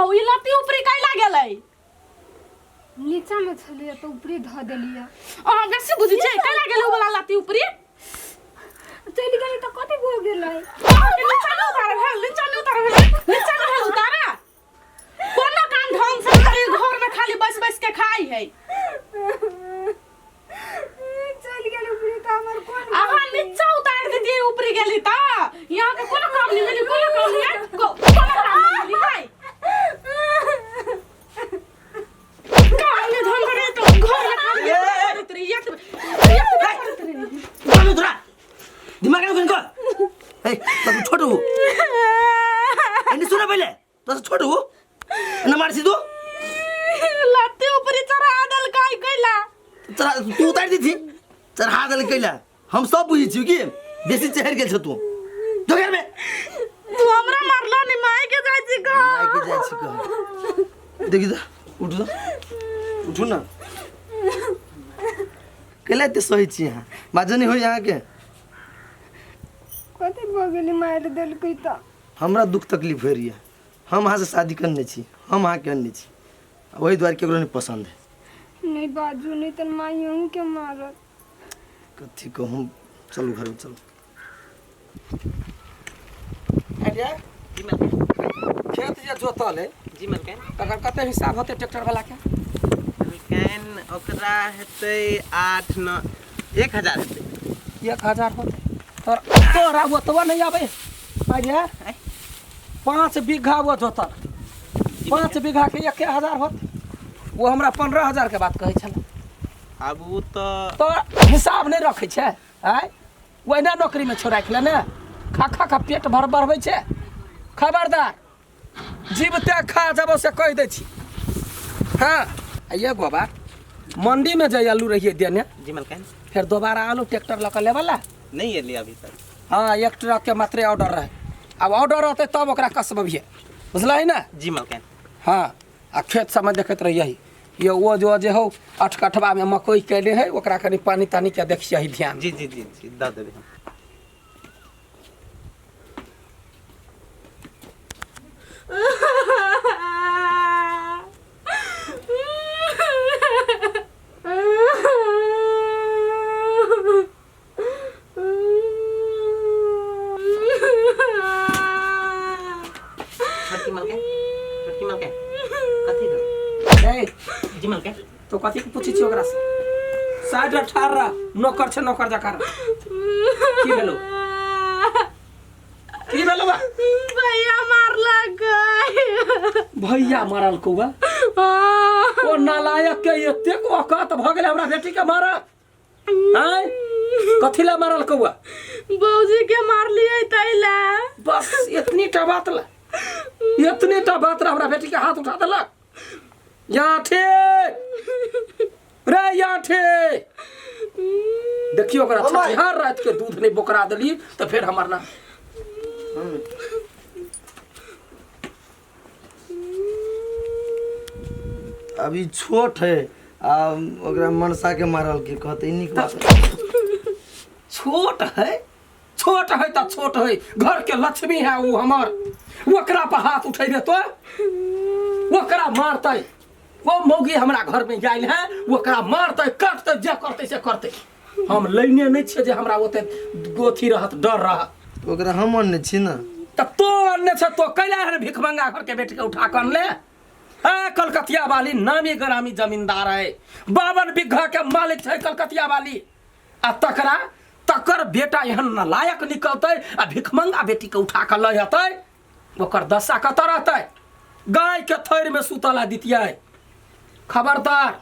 कहू ई लत्ती ऊपरी कैला गेलै? नीचा में छलिए तऽ ऊपरे धऽ देलिए। अहाँ बेसी बुझै छियै, कैला गेलै उ वाला लत्ती ऊपरी? चलि गेलै तऽ कथी भऽ गेलै? अहाँके नीचा नहि उतारल भेल, नीचा नहि उतारल भेल, नीचा नहि भेल उतारा। कोनो काम ढंग से करी, घर में खाली बैस बैस के खाई है। चलि गेलै ऊपरे तऽ हमर कोन अहाँ नीचा उतार देतियै, ऊपरी गेली तऽ यहाँ के कोनो काम नहीं मिली, कोनो काम नहीं है, कोनो काम नहीं मिली है। काम नहीं धन करे तो घर में खाली ए, ए, ए। करैत रही, एक एक करैत रही। दिमाग तोरा दिमाग नहीं को। ए तू छोट हो, एने सुन, पहिले तो छोट हो न मारसी तू। लत्ती ऊपरी चढ़ा देल काय कैला? चढ़ा तू उतार दी थी, चढ़ा देल कैला? हम सब बुझै छी कि बेसी चढ़ गेल छ तू। जो घर में। तू हमरा मारलो नहीं, माय के जाय छी कह। माय के जाइ छी कह। देखी त, उठू त, उठू न। कैला एते सही छी अहाँ? बाजो नहीं होई अहाँके। कथी भऽ गेलै? मारि देलकै तऽ हमरा दुख तकलीफ होइ रही। हम अहाँसँ शादी करने छी, हम अहाँके अनने छी, आ ओहि दुआरे केकरो नहि पसन्द है। नहि बाजू, नहि तऽ माइ अहूँके मारत। कथी कहूँ, चलू घरमे चलू। आइडिया। जी मलकाइन। खेत जे जोतल है। जी मलकाइन। तकर कते हिसाब होतै ट्रैक्टर वाला के? मलकाइन, ओकरा हेतै 8 9 1000 हेतै। 1000 होतै? तोरा तोरा ओतबा नहि आबै। आइडिया, 5 बीघा वो जोतल, 5 बीघा के 1000 होतै? ओ हमरा 15,000 के बात कहै छलै। आब ओ तऽ तो हिसाब नहि रखै छै। आँय, ओहिना नौकरीमे छौ राखि ले ने, खा खा खा पेट भर बढ़बै छै। खबरदार, जीवते खा जबो से कहि दै छी। हँ, आ एगो बात, मंडीमे जे आलू रहियै देने। जी मलकाइन। फेर दोबारा आलू ट्रैक्टर लऽ कऽ लेबऽ ला? नहि एलै अभी तक। हँ, एक ट्रक के मात्रे ऑर्डर रहै, आब ऑर्डर रहतै तब ओकरा कसबबियै, बुझलही ने? जी मलकाइन। हँ, आ खेत सबमे देखैत रहियै ये ओ जो जे हौ 8 कठबामे मकइ कयने है, ओकरा कनि पानि तानि के देखियही ध्यान। जी जी जी जी, दऽ देबै हम। छोटकी मलके, छोटकी मलके, कथी भेल? ए। जी मलके। तो कथी के पूछै छी ओकरा से? साइड ठाढ़ रह, नौकर छै, नौकर जकाँ रह। की भेलो, की भेलो बा? भैया मारलक। भैया मारल कौआ? ओ नालायक के एतेक औकात भऽ गेलै हमरा बेटी के मारत? आँय, कथी ला मारल कौआ? बौजी के मारलियै तै ला। बस इतनी टा बात ला, इतनी टा बात ला हमरा बेटी के हाथ उठा देलक? यहाँ ठीक रे, यहाँ ठीक। देखियो, ओकरा छठिहार रात के दूध नहीं बोकरा देली तो फिर हमर ना। अभी छोट है आ ओकरा मनसा के मारल के कहते, ई नीक बात। छोट है, छोट है तऽ छोट है, घर के लक्ष्मी है वो हमर। ओकरा पर हाथ उठेबे तो ओकरा मारतै। वो मौगी हमरा घर में आयल है, ओकरा मारतै, काटतै, जे करतै से करतै। हम लैने नहि छियै जे हमरा ओते गोथी रहत, डर रहत। ओकरा हम अनने छी ने। तऽ तो अनने छ तो कैला एहन भिखमंगा घर के बेटी के उठा कऽ अनले है? कलकतिया वाली नामी ग्रामी जमींदार है, 52 बीघा के मालिक छै कलकतिया वाली, आ तकरा तकर बेटा एहन नालायक निकलतै आ भिखमंगा बेटी के उठा कऽ लऽ जेतै? ओकर दशा कतऽ रहतै? गाय के थैर में सुतल दितियै। खबरदार,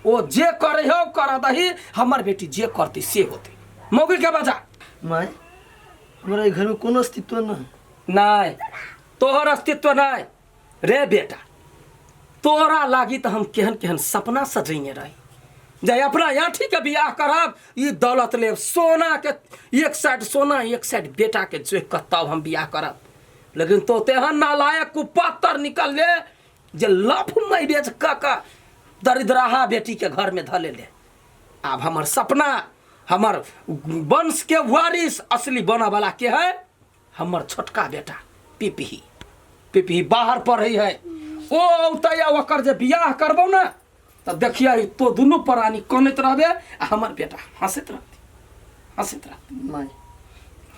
ओ जे करे हो कर दही, हमर बेटी जे करतै से होतै। मौगी के बजा। माय, हमरा ई घर में कोनो अस्तित्व न है। नहीं, तोहर अस्तित्व नहीं रे बेटा। तोरा लागी तऽ हम केहन केहन सपना सजैने रही जे अपना आँठी के बियाह करब, ई दौलत लेब, सोना के एक साइड सोना, एक साइड बेटा के जोखि कऽ तब हम बियाह करब, लेकिन तो तेहन नालायक कुपात्र निकल ले जे लफ मैरेज कऽ कऽ दरिद्राहा बेटी के घर में धऽ लेले। आब हमर सपना, हमर वंश के वारिस असली बनऽ वाला के है? हमर छोटका बेटा पिपही। पिपही बाहर पढ़ै है, ओ औतै आ ओकर जे बियाह करबौ ने तऽ देखियै तो दुनू प्राणी कनैत रहबे आ हमर बेटा हँसैत रहतै, हँसैत रहतै। माय,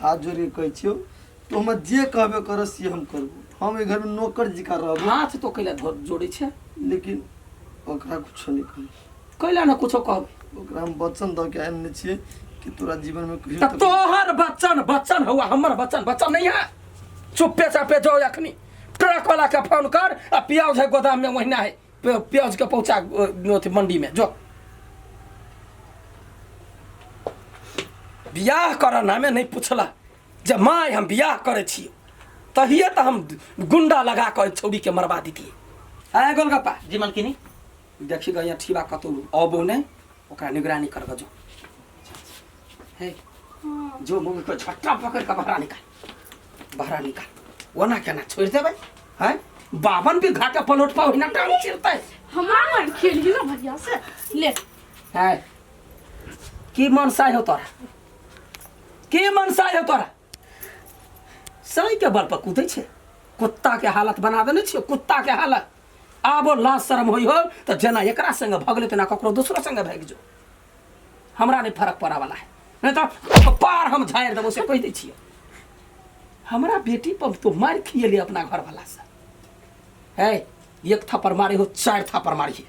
हाथ जोड़ि के कहै छियौ, तू हमरा जे कहबे कर से हम करबो। हम एहि घरमे नौकर जिका रहबो। हाथ तो कैला जोड़ै छै? लेकिन ओकरा कुछो नहि कहबै। कैला ने कुछो कहबै? ओकरा हम वचन दऽ के आनने छियै कि तोरा जीवनमे कहियो तऽ तकलीफ। तोहर बच्चन बच्चन हुआ, हमर बच्चन बच्चन नहीं है। चुप्पे चापे जो अखनी ट्रक वाला के फोन कर आ प्याज है गोदाम में, वही है प्याज के पहुंचा अथी मंडी में जो। बियाह कर नामे नहीं पूछला जे माय हम बियाह करे छी, तहिए तऽ हम गुंडा लगा के छौड़ी के मरवा दीतियै। आय गोलगप्पा। जी मालकिनी। देखी गया ठीबा कतौ अबो नहीं, ओकरा निगरानी करबो जो। हे जो मुँह को झट्टा पकड़ के बहरा निकाल, बहरा निकाल। ओना केना छोड़ि देबै? हैं 52 बीघा के पलोट पा ओहिना टांग चिरतै। हमरा मार खेलही ना भैया से ले। है की मनसाय हो तोरा? की मनसाय हो तोरा? सही के बल पर कूदै छै, कुत्ता के हालत बना देने छियो, कुत्ता के हालत। आबो लाज शरम होई हो तऽ जेना एकरा संगे भगले तेना ककरो दोसरो संगे भागि जो, हमरा नहीं फर्क पड़े वाला है। नहीं तो पार हम झाड़ि देबो से कहि दै छियो। हमरा बेटी पर तो मारि खिएली अपना घर वाला से। है एक थप्पड़ मारे हो, 4 थप्पड़ मारिए।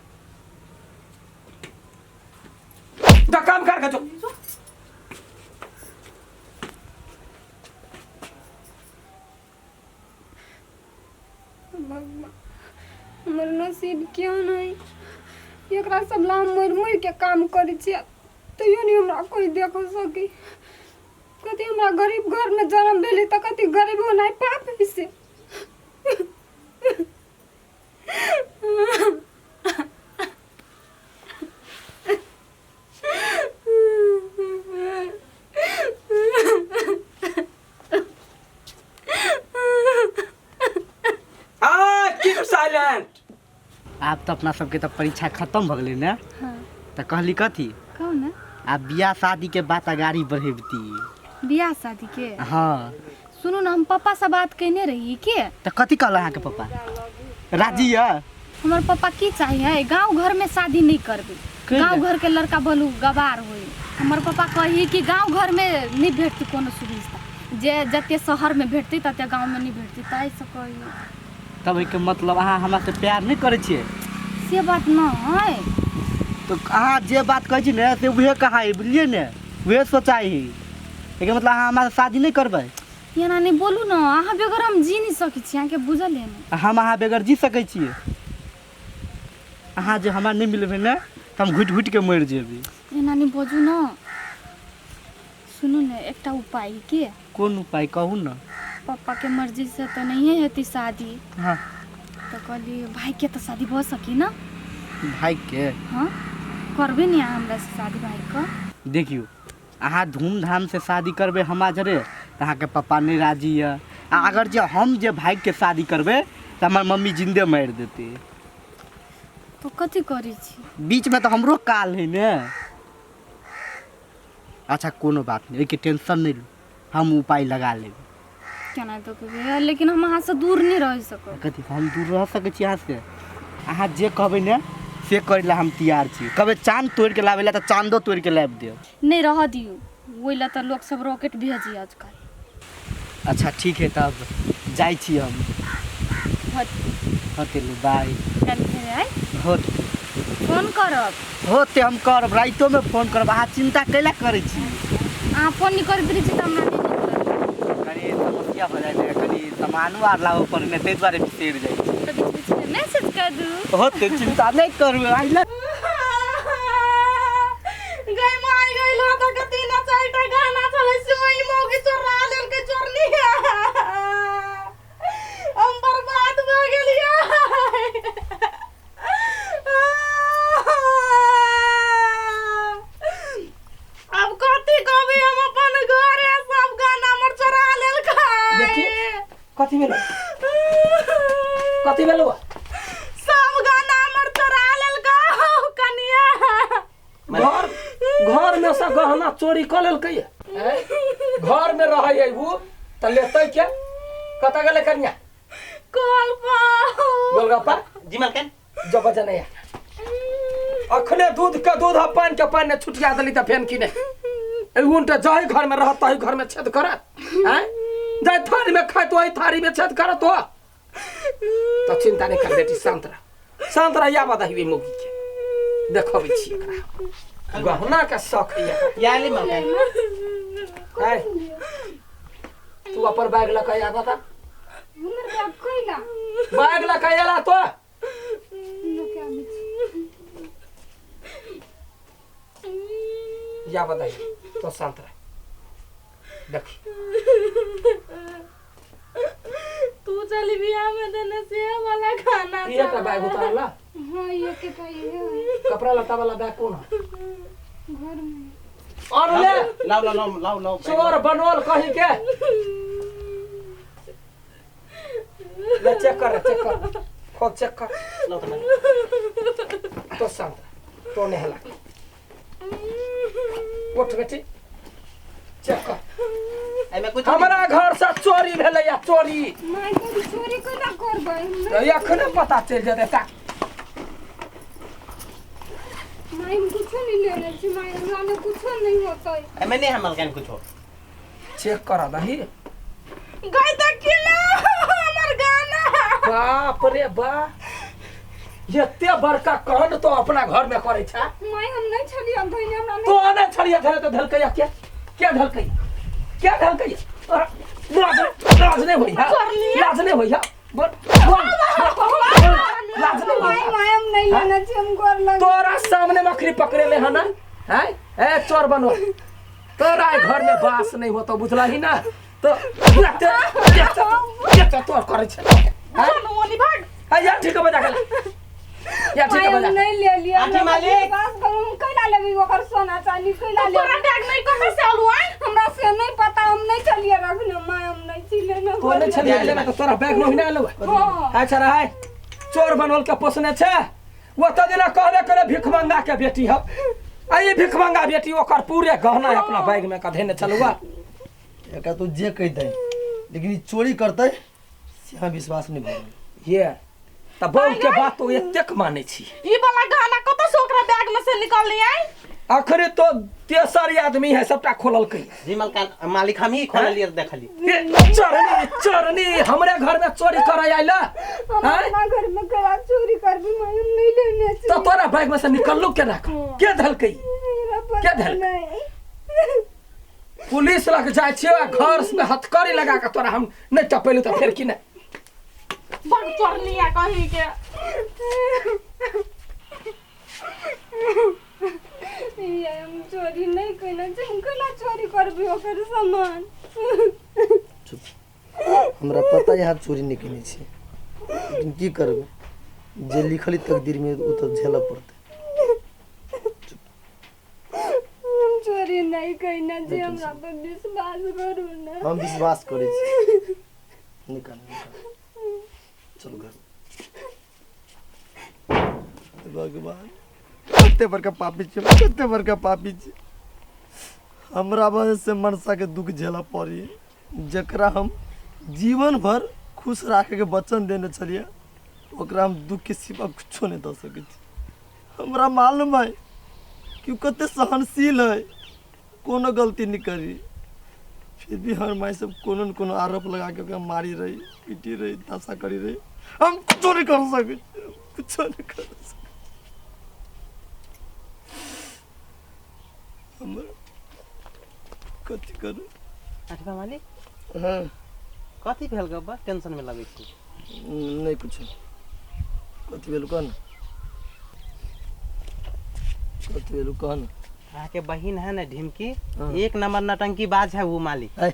जा काम कर के जो। भगवान हमर नसीब क्यों नहीं, एकरा सब ला हम मरि मरि के काम करै छियै तैयो नहीं हमरा कोई देख सकी। कथी हमरा गरीब घर में जन्म भेलै तऽ कथी गरीब होनाइ पाप है से? आ कीप साइलेंट। आब तऽ अपना सबके तऽ परीक्षा खत्म भऽ गेलै ने। हाँ। तऽ कहली कथी? कहू ने। आब बियाह शादी के बात अगाड़ी बढ़ेबती। बियाह शादी के? हाँ। सुनू ना, हम पापा से बात केने रही के। तऽ कथी कहल अहाँके पापा? राजी यऽ? हमर पापा की चाहिए, गांव घर में शादी नहीं करबे, कैला? गांव घर के लड़का बलू गवार होई। हमर पापा कही कि गांव घर में नहीं भेटती कोनो सुविधा, जे जते शहर में भेटती तते गांव में नहीं भेटती, ताहि से कही। तब एहिके मतलब अहाँ हमरा से प्यार नहीं करै छियै? से बात न है। तो अहाँ जे बात कहै छी ने से उहे कहाई, बुझलियै ने, उहे सोचाई। एहिके मतलब अहाँ हमरा से शादी नहीं करबै? एना नहीं बोलू न, अहाँ बगैर हम जी नहीं सकै छी, अहाँके बुझल है ने। हम अहाँ बगैर जी सकै छियै? अहाँ जे हमरा नहीं मिलबै ने तऽ हम घुटि घुटि के मरि जेबै। एना नहीं बजू न। सुनू ने, एकटा उपाय के। कोन उपाय कहू न? पापा के मर्जी से तऽ नहिए हेतै शादी। हाँ। तऽ कहली भाई के तऽ शादी भऽ सकी न? भाई के? हाँ, करबै ने अहाँ हमरा से शादी भाई के? देखियौ, अहाँ धूमधाम से शादी करबै हमरा जरे तऽ अहाँके पप्पा नहीं राजी यऽ, आ अगर जे हम जे भाई के शादी करबै तऽ हमर मम्मी जिंदे मारि देतै। तो कथी करै छी? बीच में तऽ हमरो काल है ने। अच्छा कोनो बात नहीं, एहिके टेंशन नहीं लू, हम उपाय लगा लेब। केना तो कहबै, लेकिन हम अहाँ से दूर नहीं रह सकब। कथी हम दूर रह सकै छी अहाँ से? अहाँ जे कहबै ने से करै लए हम तैयार छी। कहबै चाँद तोड़ि के लाबै लए तऽ चाँदो तोड़ि के लाबि देब। नहीं रह दियौ, ओहि लए तऽ लोक सब रॉकेट भेजी आजकल। अच्छा ठीक है, तब जाइ छी हम। होते लू, बाय। काल्हि फेर आइ। होते। फोन करब। होते, हम करब, रातिोमे फोन करब, अहाँ चिंता कैला करै छी? अहाँ फोन नहि करैत रहै छी तऽ हमरा नहि नीक लगैत। कनि समस्या भऽ जाइ छै, कनि सामानो आर लाबऽ पड़ै ने, ताहि दुआरे बिसरि जाइ छी। तऽ बीच बीचमे मैसेज कऽ दू। होते, चिंता नहि करू। आइ ले गई माई गई लो तो कती ना चारिटा गाना चलै से ओई मौगी चोरा लेलकै चोरनी, हम बर्बाद भऽ गेलियै। अब कथी कहबै हम अपन घरे सब गाना हमर चोरा लेलकै। देखी कथी भेलो, कथी भेलो? सब गाना हमर चोरा लेलकै कनिया। घर घर में से गहना चोरी कऽ लेलकै। घर में रहै है उ तऽ लेतै के? कतऽ गेलै कनिया? कल पर। गोलगप्पा जी मालकाइन जो बजने या अखने दूध के दूध आ पानि के पानि ने छुटिया देली त फेन की ने उनटे जाहि घर में रहत ताहि घर में छेद करत हैं जाहि थारी में खाइत वही थारी में छेद करत हो तो चिंता नहीं कर बेटी शांत रह शांत रह या बता मुगी के देखबै छी एकरा गहना के शौक है या ले मालकाइन है तू अपन बैग लऽ के आबऽ त हमर बैग कैला बैग लऽ के अयला तो लऽ के आबै छी या बताइए तो शांत रह देखी तू चली बियाह में देने से वाला खाना ये का बैग उतारला हाँ ये के तो ये है कपड़ा लत्ता वाला बैग कौन है घर में और ले लाओ लाओ लाओ लाओ लाओ चोर बनोल कहीं के ले चेक कर चेक कर खोल चेक कर लाओ तो मालिक तो शांत रह तो नहीं हला उठ बेटी चेक कर एमे कुछ हमारा घर से चोरी भेलै या चोरी माय तो चोरी केना करबै तो एखने पता चलि जेतै ता माय हम कुछो नहीं लेने छी माय हमरा ने कुछो नहीं होतै एमे नहीं है मालकाइन कुछो चेक कर दही गई त किला हमर गाना बाप रे बा एते बड़का कांड तो अपना घर में करे छा माय हम नहीं छलियै धइने हमरा तो नहीं ने छलिया धरे तो धलकै क्या क्या धलकै क्या धलकै लाज लाज नहीं होइया लाज नहीं होइया बोल बोल लाज नहीं माय होइया माय हम नहीं लेने छी हम गोर लग तोरा सामने मखरी पकड़े ले हना हैं ए चोर बनो तोरा घर में बास नहीं होतो बुझला ही ना तो एते एते तोर करे छै हैं चल ओनी भाग आ यार ठीक है बजा गेला यार ठीक माय है हम बजा नहीं ले लिया आंटी मालिक। बस हम कैला लेबै ओकर सोना चांदी कैला तोरा लेबै बैग नहीं कहाँ से आलू आए हमरा से नहीं पता हम नहीं छलियै रखने माय हम नहीं छी लेने तो नहीं छलिए लेना तो तोरा बैग में होना आलो हाँ अच्छा रहा चोर बनोल के पोसने छै वो तो दिना कहबे करे भिखमंगा के बेटी हो आ ई भिखमंगा बेटी ओकर पूरे गहना अपना बैग में कधेने चलुआ एकरा तू जे कहि दे लेकिन ई चोरी करतै से हम विश्वास नहीं भऽ रहल ये तऽ बहू के बात तो एतेक मानै छी ई वाला गाना कतऽ से ओकरा बैग में से निकलले आई अखने तो तेसर आदमी है सबटा खोललकै जी मालकान मालिक हम ही खोललिए देखली ए, चोरनी चोरनी हमरे घर में चोरी करे आइल हम आँय? अपना घर में करा चोरी करबी मैं हम नहीं लेने छी तो तोरा बैग में से निकललो केना के धलकै मेरा पता क्या धल? नहीं पुलिस लग जाइ छियै आ घर में हथकड़ी लगा के तोरा हम नहीं टपेलू तऽ फेर की नहि बड़ चोरनी आ कहीं के ये हम चोरी नहीं कैने छी हम केना चोरी करबी ओकर सामान चुप हमरा पता है अहाँ चोरी नहि केने छी लेकिन की करबै जे लिखल तकदीर में ओ तऽ झेलऽ पड़तै हम चोरी नहीं कैने छी हमरा पर विश्वास करू ना हम विश्वास करै छी निकाल निकाल चलू घर भगवान कते बड़का पापी छी कते बड़का पापी छी हमरा वजह से मनसा के दुख झेलऽ पड़ी जकरा हम जीवन भर खुश राखैके वचन देने छलियै ओकरा हम दुख के सिवा कुछो नहि दऽ सकै छी हमरा मालूम है कि ओ कते सहनशील है कोनो गलती नहि करी फिर भी हमर माय सब कोनो न कोनो आरोप लगा के ओकरा मारी रही पीटी रही दशा करी रही हम कुछो नहीं कर सकै छी कुछो नहीं कर सकै हमर कथी करू अच्छा मालिक हाँ कथी भेल गप्पा टेंशन में लगै छी नहीं कुछो कथी भेल कह न कथी भेल कह न अहाँके बहिन है ने ढिमकी हाँ। एक नंबर नटंकी बाज है वो मालिक ऐ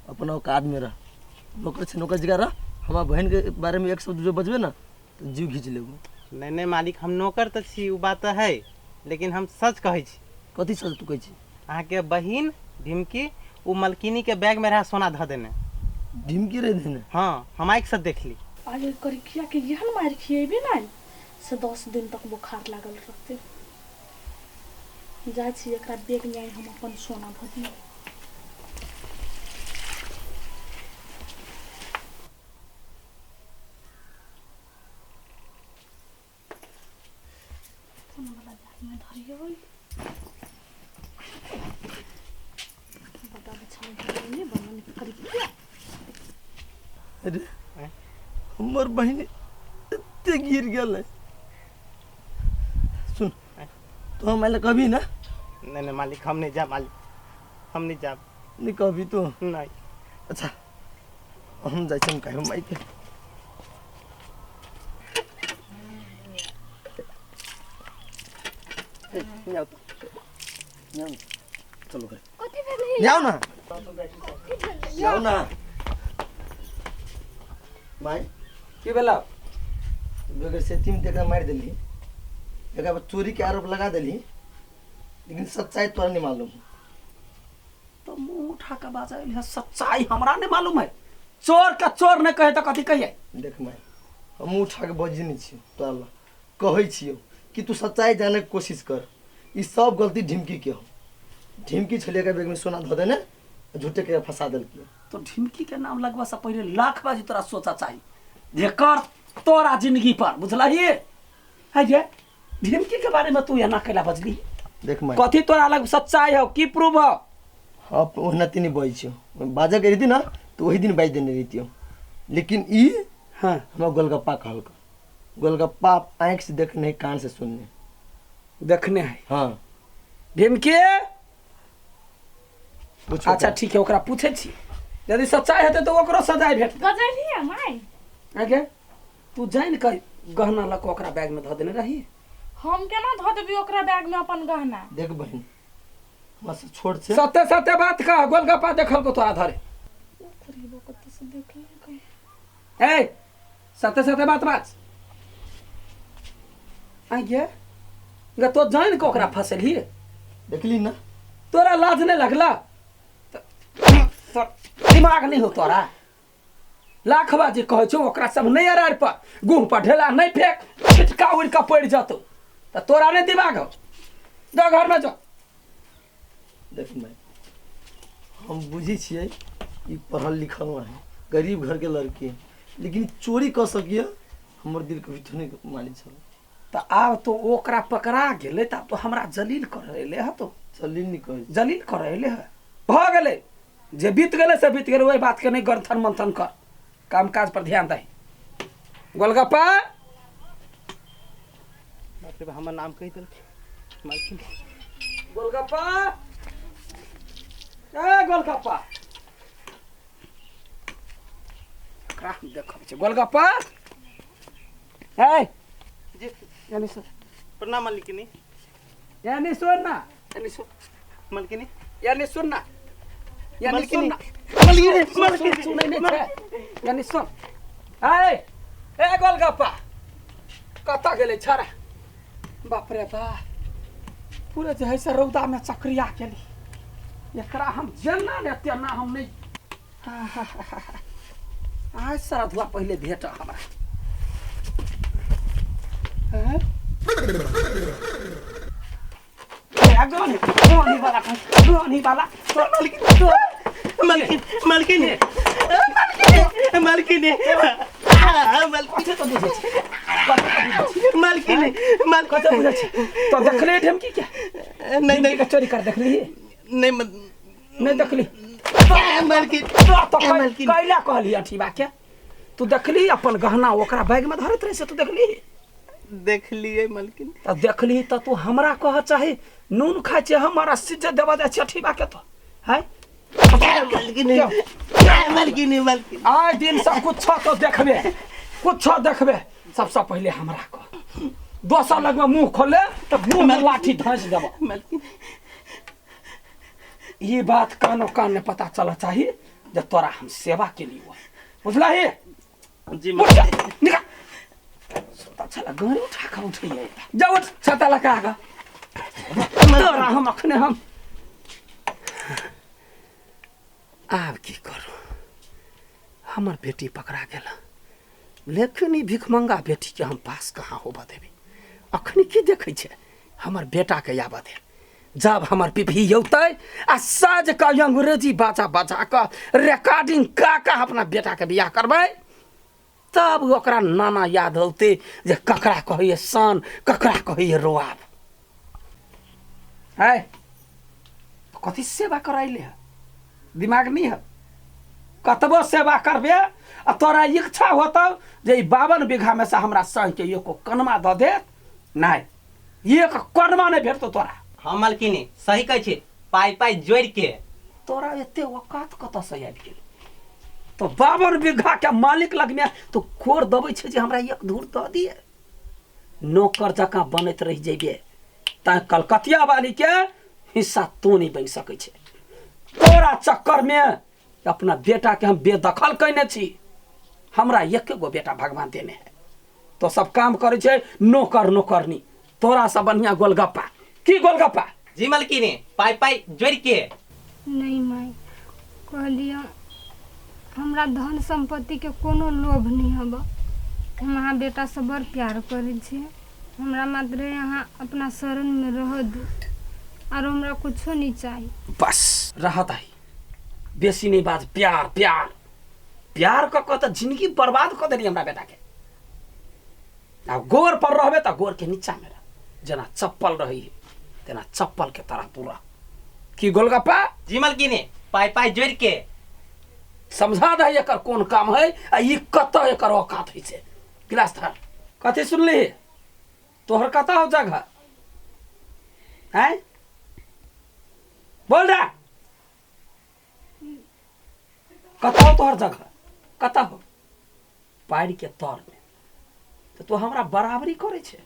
अपना औकात में रह नौकर छै नौकर जगह रह हमार बहन के बारे में एक शब्द जो बजबे ना तो जीव घींच लेबो नहीं नहीं मालिक हम नौकर तऽ छी ओ बात तऽ है लेकिन हम सच कहै छी कथी सच तू कहै छी अहाँके बहिन ढिमकी ओ मलकिनी के बैग में रहा सोना धऽ देने ढिमकी रह देने हाँ हम आँखि से देखली आज करिकिया के एहन मारि खिएबी ने से 10 दिन तक बुखार लागल रहते। जाइ छी एकरा बैग में हम अपन सोना धऽ दियौ। कोन वाला बैग में धरियो बता छल नहीं बनल करी अरे हमर बहिन एते गिर गेलै सुन तो हम आइले कभी ना नहीं नहीं मालिक हम नहीं जा मालिक हम नहीं जाब नहीं कभी तो नहीं अच्छा हम जाइ छी हम कहब माइके ए, आऊ त। यहाँ आऊ न। चलो घरे कथी भेलै आऊ ना आऊ ना माई की भेलौ बगैर सेती में देखा मार दिली एकरा पर चोरी के आरोप लगा दिली लेकिन सच्चाई तोरा नहीं मालूम तो मुंह उठा के बाजल है सच्चाई हमरा नहीं मालूम है चोर के चोर नहीं कहे तो कथी कहिए देख माई हम उठा के बजी नहीं छियो तोरा ला कहै छियो कि तू सच्चाई जाने के कोशिश कर ई सब गलती ढिमकी के हो ढिमकी छलिए के बैग में सोना धऽ देने झूठे के फंसा देलकी तो ढिमकी के नाम लगवा से पहले लाख बाजी तोरा सोचा चाहिए जेकर तोरा जिंदगी पर बुझलही है जे ढिमकी के बारे में तू एना कैला बजली देख माई कथी तोरा लग सच्चाई हो की प्रूफ हो हाँ ओहना तीन बजै छियो बाजऽ के रहिती ना तो वही दिन बाजि देने रहितियो लेकिन ई हाँ हमरा गोलगप्पा कहलक गोलगप्पा आँखि से देखने कान से सुनने देखने है हाँ ढिमकी पूछो अच्छा ठीक है ओकरा पूछे छी यदि सच्चाई हेतै तऽ ओकरो सजाय भेटतै बजलियै माय आगे तू जानि कऽ गहना लऽ कऽ ओकरा बैग में धऽ देने रही हम केना धऽ देबै ओकरा बैग में अपन गहना देख बहिन हमरा से छोट छै सत्य सत्य बात कह गोलगप्पा देखल को तोरा धरे खरीबो कतऽ से देखलियै ए सत्य सत्य बात बाज आगे गे तो जानि कऽ ओकरा फसेलही देखली ना तोरा लाज नहि लगला दिमाग नहि हो तोरा लाख बाजी कहै छौ ओकरा सब नहि अरार पर गुह पर ढेला नहि फेंक छिटका उड़ि कऽ पड़ि जतौ तऽ तोरा नहि दिमाग हौ जो घरमे जो देख मैं हम बुझै छियै ई पढ़ल लिखल ना है गरीब घर के लड़की है लेकिन चोरी कऽ सकिए हमर दिल कभी तो नहीं मानै छल तऽ आब तो ओकरा पकड़ा गेलै तऽ आब तो हमरा जलील कर एलै हँ तो चली नहीं कहै जलील कर एलै हँ भऽ गेलै जे बीत गेलै से बीत गेलै ओहि बातके नहि गरथन मंथन कर काम काज पर ध्यान दही गोलगप्पा बाप रे बाप, हमर नाम कहि देलकै मालकिन गोलगप्पा ए गोलगप्पा एकरा हम देखबै छै गोलगप्पा ए जी यानी सुन प्रणाम मालकिनी यानी सुन ना यानी सुन मालकिनी यानी सुन ना यानी सुन मालकिनी ना मालकिनी सुन मालकिनी सुनै नहि छै यानी सुन ए ए गोलगप्पा कतऽ गेलै छड़ा बाप रे बाप पूरे जे है से रौदामे चक्रिया केली एकरा हम जेना ने तेना हम नहि आइ श्रद्धुआ पहिले भेट हमरा हैं? ए, गनी गनी वाला गनी वाला मालकिन मालकिनी मालकिनी मालकिनी कथी तऽ बुझै छी मालकिनी मालकिनी कथी बुझै छी तो देखले ढेमकी के नहीं नहीं के चोरी कर देखली नहीं नहीं देखली मालकिन तो मालकिन। कैला कहली अठीबा के तू देखली अपन गहना ओकरा बैग में धरैत रहे से तू देखली देख लिए मालकिन तऽ देखली तऽ तू हमरा कह चाही नून खाइ छै हमारा सिज्जत देबऽ जाइ छै अठीबा के तो है मालकिनी मालकिनी मालकिन आइ दिन से कुछो तो देखबे कुछो देखबे सबसँ पहिले हमरा कह दोसर लगमे मुँह खोले तऽ मुँह में लाठी धँसि देबऽ मालकिन ई बात कानो कान ने पता चलऽ चाही जे तोरा हम सेवा केलियो बुझलही जी उठ जा, निकाल सुता छला गाड़ी उठा कऽ उठैये जा उठ छता लगा कऽ तोरा हम अखने हम आब की करू हमर बेटी पकड़ा गेल लेकिन ई भिखमंगा बेटीके हम पास कहाँ होबऽ देबै अखनी की देखै छै हमर बेटाके आबऽ दे जब हमर पिपही औतै आ साँझ कऽ अंग्रेजी बाजा बजा कऽ रिकॉर्डिंग कऽ कऽ अपना बेटाके बियाह करबै तब ओकरा नाना याद औते जे ककरा कहैए शान, ककरा कहैए रोआब। है कथी सेवा कराइले है, दिमाग नहीं है। कतबो सेवा करबे आ तोरा इच्छा होतौ जे ई 52 बीघा में से हमरा संग के एको कनमा दऽ देत, नहीं एक कनमा नहीं भेटतौ तोरा। हम मालकिनी सही कहै छी, पाइ पाइ जोड़ि के। तोरा एते औकात कतऽसँ आबि गेल? तो 52 बीघा के मालिक लगमे तो कोर दबै छै जे हमरा एक धूर दऽ दिए। नौकर जकाँ बनैत रहि जेबे तैं कलकतिया वाली के हिस्सा तो नहीं बनि सकै छै। तोरा चक्कर में अपना बेटा के हम बेदखल कयने छी। हमरा एके गो बेटा भगवान देने है, तो सब काम करै छै नौकर नौकरनी। तोरा से बढ़िया गोलगप्पा की गोलगप्पा? जी मालकिनी, पाइ पाइ जोड़ि के। नहीं माई, कहलियै हमरा धन संपत्ति के कोनो लोभ नहीं हब। हम अहाँ बेटा से बड़ प्यार करै छियै, हमरा मात्र अहाँ अपना शरण में रह दू, आरो हमरा कुछो नहीं चाही। बस रहत है, बेसी नहीं बाज। प्यार प्यार प्यार कऽ कऽ तऽ जिंदगी बर्बाद कऽ देली हमरा बेटा के। आब गोर पर रहबे तऽ गोर के नीचा में रह, जेना चप्पल रही है तेना चप्पल के तरह तू रह। की गोलगप्पा? जी मालकिनी, पाइ पाइ जोड़ि के। समझा दे एकर कोन काम है आ ई कतऽ एकर औकात होइ छै। गिलास धर। कथी सुनली? तोहर कतऽ हो जगह? हैं बोल रे, कतऽ हो तोहर जगह? कतऽ हो? पारि के तर में। तऽ तू हमरा बराबरी करै छै?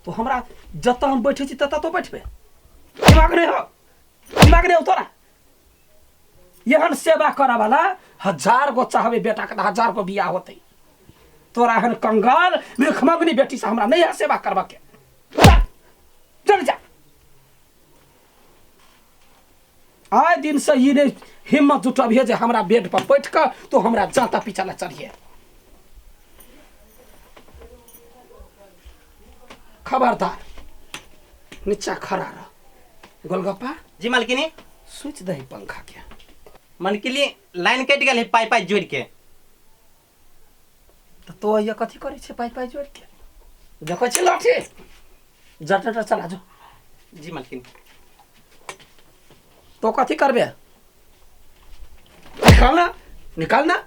तू हमरा जतऽ हम बैठे छी ततऽ तो बैठबे? दिमाग नहि हो, दिमाग नहि हो तोरा? एहन सेवा करऽ वाला हजार गो चाहबे बेटा के तऽ हजार गो बियाह होतै। तोरा एहन कंगाल भिखमंगनी बेटी से हमरा नहीं है सेवा करबा के। चल जा। आए दिन से ई नहीं हिम्मत जुटबिहे जे हमरा बेड पर बैठ कऽ तो हमरा जाता पीछा ला चढ़िए। खबरदार नीचा खड़ा रह। गोलगप्पा। जी मालकिनी। स्विच दही पंखा के। मालकिनी लाइन कटि गेल है पाइ पाइ जोड़ि के। तऽ तो ये कथी करै छै पाइ पाइ जोड़ि के? देखै छी लाठी जनरेटर चला जो। जी मालकिनी। तो कथी करबे? निकाल ना, निकाल ना।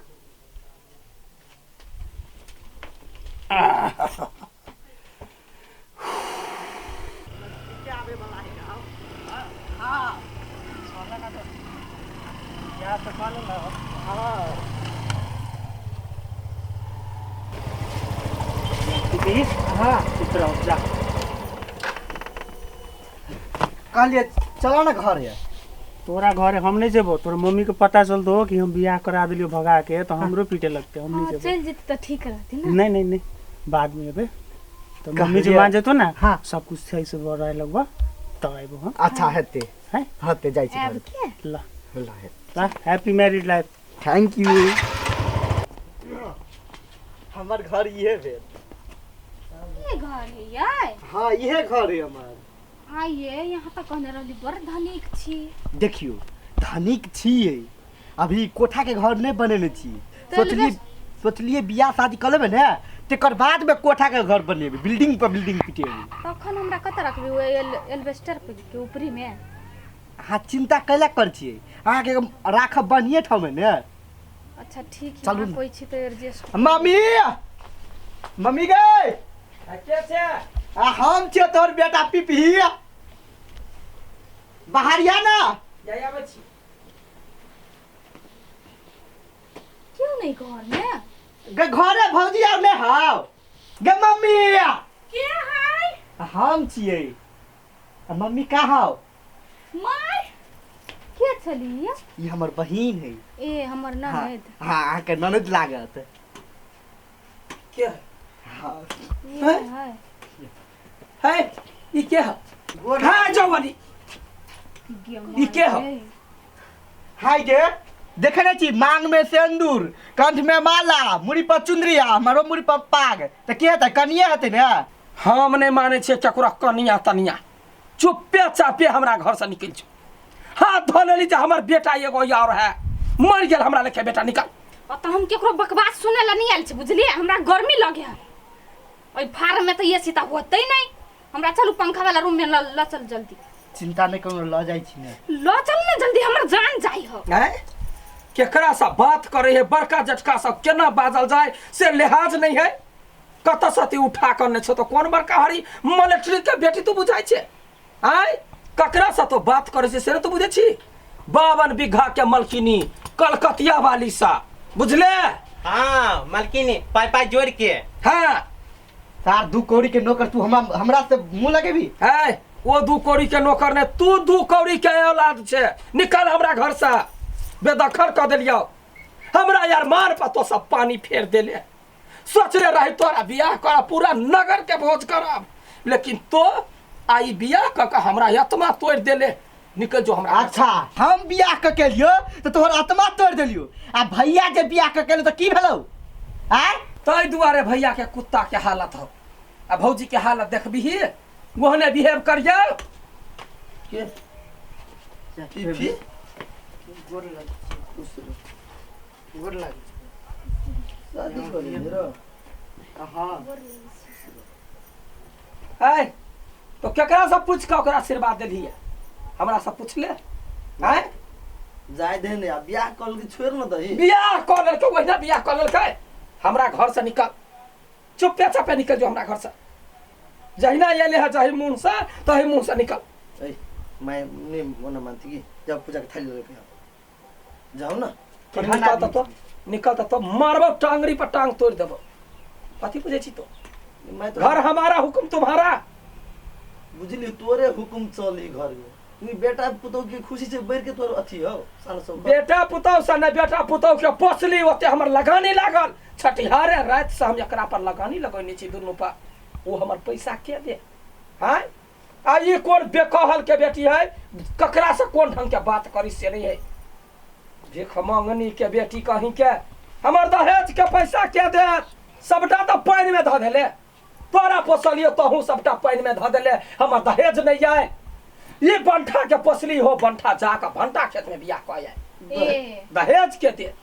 कहलिए चला ना घर है। तोरा घरे हम नहीं जेबो, तोर मम्मी के पता चलतो कि हम बियाह करा देलियो भगा के तो हमरो पीटे लगते। हम नहीं हाँ, जेबो। चलि जेतै तऽ ठीक रहतै ने। नहीं नहीं नहीं, बाद में एबे तो मम्मी जे मान जेतो ना। हाँ। सब कुछ सही से रहे लगबा तब आइबो हम। अच्छा हेते हैं? हेते जाइ छी आयब घर। के? ला ला हेते। ला, happy married life. Thank you. हमर घर इहे भेल। ये घर है यार? हाँ इहे घर है हमर। आइए यहाँ तक कहने रहली बड़ धनिक छी। देखियो धनिक छियै, अभी कोठा के घर नहीं बनेने छी। तऽ सोचलिए सोचलिए बियाह शादी कऽ लेबै ने तकर बाद में कोठा के घर बनेबै, बिल्डिंग पर बिल्डिंग पिटेबै। तखन हमरा कतऽ रखबै? ओ एल्बेस्टर के ऊपरी में? अहाँ चिंता कैला कर छियै, अहाँके राखब बढ़िए ठाम ने। अच्छा ठीक है, चलू अहाँ ने। कोइ छी तऽ एडजस्ट। मम्मी मम्मी गे, के छै? आ हम छियै तोहर बेटा पिपही, बाहर या ना। जाय आबै छी। क्यों नहीं घर में? गे घरे भौजी आर नहि हौ गे मम्मी। के है? हम छियै। आ मम्मी का हौ? माय के छली? ई हमर बहिन है। ए हमर हाँ ननद। हाँ, अहाँके ननद लागत। के है? हाँ ये है। है ई के है? हाँ जवानी ई के हौ? हाय गे, देखे नै छी मांग में सिंदूर, कंठ में माला, मुड़ी पर चुनरी आ हमरो मुड़ी पर पाग, तऽ के हेतै? कनिये हेतै ने। हम नहीं माने छियै ककरो कनिया तनिया। चुप्पे चापे हमरा घर से निकलि जो। हाथ धो लेली जे हमर बेटा एगो और है मर गेल हमरा लेखे बेटा। निकल। ओतऽ हम केकरो बकवास सुनै लए नहि आयल छी बुझलियै हमरा गर्मी लगे है ओहि फार्म में तऽ ये सीता होतै नहि हमरा चलू पंखा वाला रूम में ल ल चल जल्दी चिंता नहि करू लऽ जाइ छी ने ल चल ने जल्दी हमर जान जाइ हो आँय केकरा से बात करे है बड़का जटका सब केना बाजल जाय से लिहाज नहीं है कतऽ से ती उठा कऽ ने छौ तो कोन बड़का हरी मलेट्री के बेटी तू बुझाइ छै आँय ककरा से तो बात करे छै से ने तू बुझै छी 52 बीघा के मलकिनी कलकतिया वाली सा बुझले हाँ मालकिनी पाई पाई जोड़ के हाँ सार दू कौड़ी के नौकर तू हमरा हमरा से मुंह लगेबी है ओ दू कौड़ी के नौकर ने तू दू कौड़ी के औलाद छै निकल हमरा घर से बेदखल कऽ देलियौ हमरा यार मार पर तो सब पानी फेर देले सोचले रही तोरा बियाह करब पूरा नगर के भोज करब लेकिन तो आई बियाह कऽ के हमरा आत्मा तोड़ि देले निकल जो हमरा अच्छा हम बियाह कऽ के लियो तऽ तोहर आत्मा तोड़ि देलियो आ भैया जे बियाह कऽ के तऽ की भेलौ आय ताहि दुआरे भैया के कुत्ता के हालत हो आ भौजी के हालत देखबिही ओहने बिहेव करियौ के फीफी गोर लाग खुश रह गोर लाग शादी कर ले रो हाँ आय तो केकरा से पूछ के ओकरा आशीर्वाद देलियै हमरा से पूछले आय जाय दे ने आ बियाह कर के छोड़ न दही बियाह कऽ लेलकै ओहिना बियाह कऽ लेलकै हमरा घर से निकल चुपे चापे निकल जो हमरा घर से जहिना अयले है जही मुँह से तही मुँह से निकल ए मैं नहीं मना मानती कि जब पूजा के थाली लेके आओ जाओ ना निकल त तो निकल त तो मारबो टांगरी पर टांग तोड़ देबो कथी बुझै छी तो मैं तो घर हमारा हुकुम तुम्हारा बुझली तोरे हुकुम चली घर में तू बेटा पुतोह के खुशी से बढ़ के तोर अथी हो सान सब बेटा पुतोह से नहि बेटा पुतोह के पोसली ओते हमर लगानी लागल छठिहारे राति से हम एकरा पर लगानी लगौने छी दुनू पर ओ हमर पैसा के दे आँय आ ई कोन बेकहल के बेटी है ककरा से कोन ढंग के बात करी से नहीं है भीख मंगनी के बेटी कहीं के हमर दहेज के पैसा के देत सबटा तऽ पानि में धऽ देले तोरा पोसलियो तहूँ सबटा पानि में धऽ देले हमर दहेज नहीं आए ई बंठा के पोसली हो बंठा जाके भंटा खेत में बियाह कऽ आए ए दहेज के दे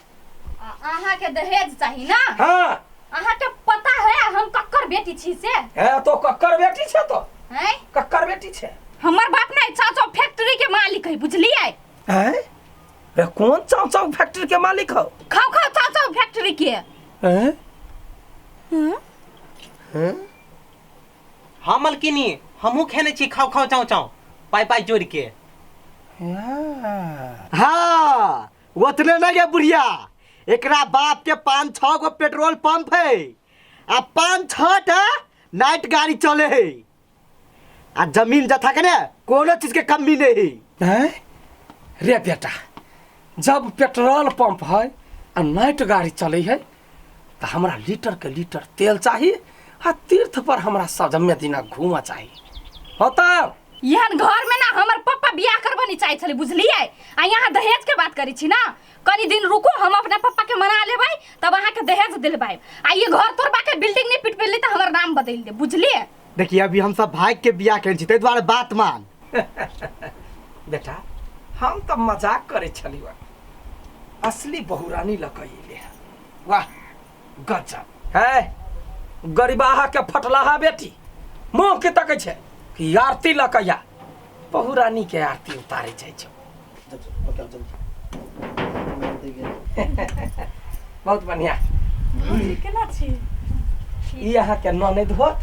अहाँ के दहेज चाही ना हाँ अहाँ के पता है हम कक्कर बेटी छी से है तो कक्कर बेटी छे तो हैं कक्कर बेटी छे हमर बाप नहीं चाचो फैक्ट्री के मालिक है बुझलिए हैं रे कौन चाव चाव फैक्ट्री के मालिक हो खाओ खाओ चाचो फैक्ट्री के हैं हाँ मलकिनी हमहूँ खेने छी खाओ खाओ चाव चाव पाई पाई जोड़ के हाँ ओतने नहीं गे बुढ़िया एकरा बाप के पाँच छः गो पेट्रोल पंप है आ पाँच छः टा नाइट गाड़ी चले है आ जमीन जथा के ने कोनो चीज के कमी नहीं है हैं रे बेटा जब पेट्रोल पंप है आ नाइट गाड़ी चले है तऽ हमरा लीटर के लीटर तेल चाही आ तीर्थ पर हमरा सजमे दिना घूमऽ चाही होता एहन घर में ना हमर पप्पा बियाह करबो नहीं चाहे छलै बुझलियै आ यहाँ दहेज के बात करै छी ना कनी दिन रुको हम अपना पप्पा के मना लेबै तब अहाँ के दहेज दिलबाय आ ये घर तोड़बा के बिल्डिंग नहीं पिट पेली तऽ हमर नाम बदलि दे बुझलियै देखिए अभी हम सब भाग के बियाह केने छी ताहि दुआरे बात मान बेटा हम तऽ मजाक करै छलियै असली बहुरानी लऽ कऽ अयलै हँ वाह गजब है गरीबाहा के फटलाहा बेटी मुँह के तकै छै कि आरती लऽ कऽ या बहुरानी के आरती उतारे जाइ छौ जब पकड़ जल्दी मैं दे गया बहुत बढ़िया केना छी ई अहाँके ननैद होत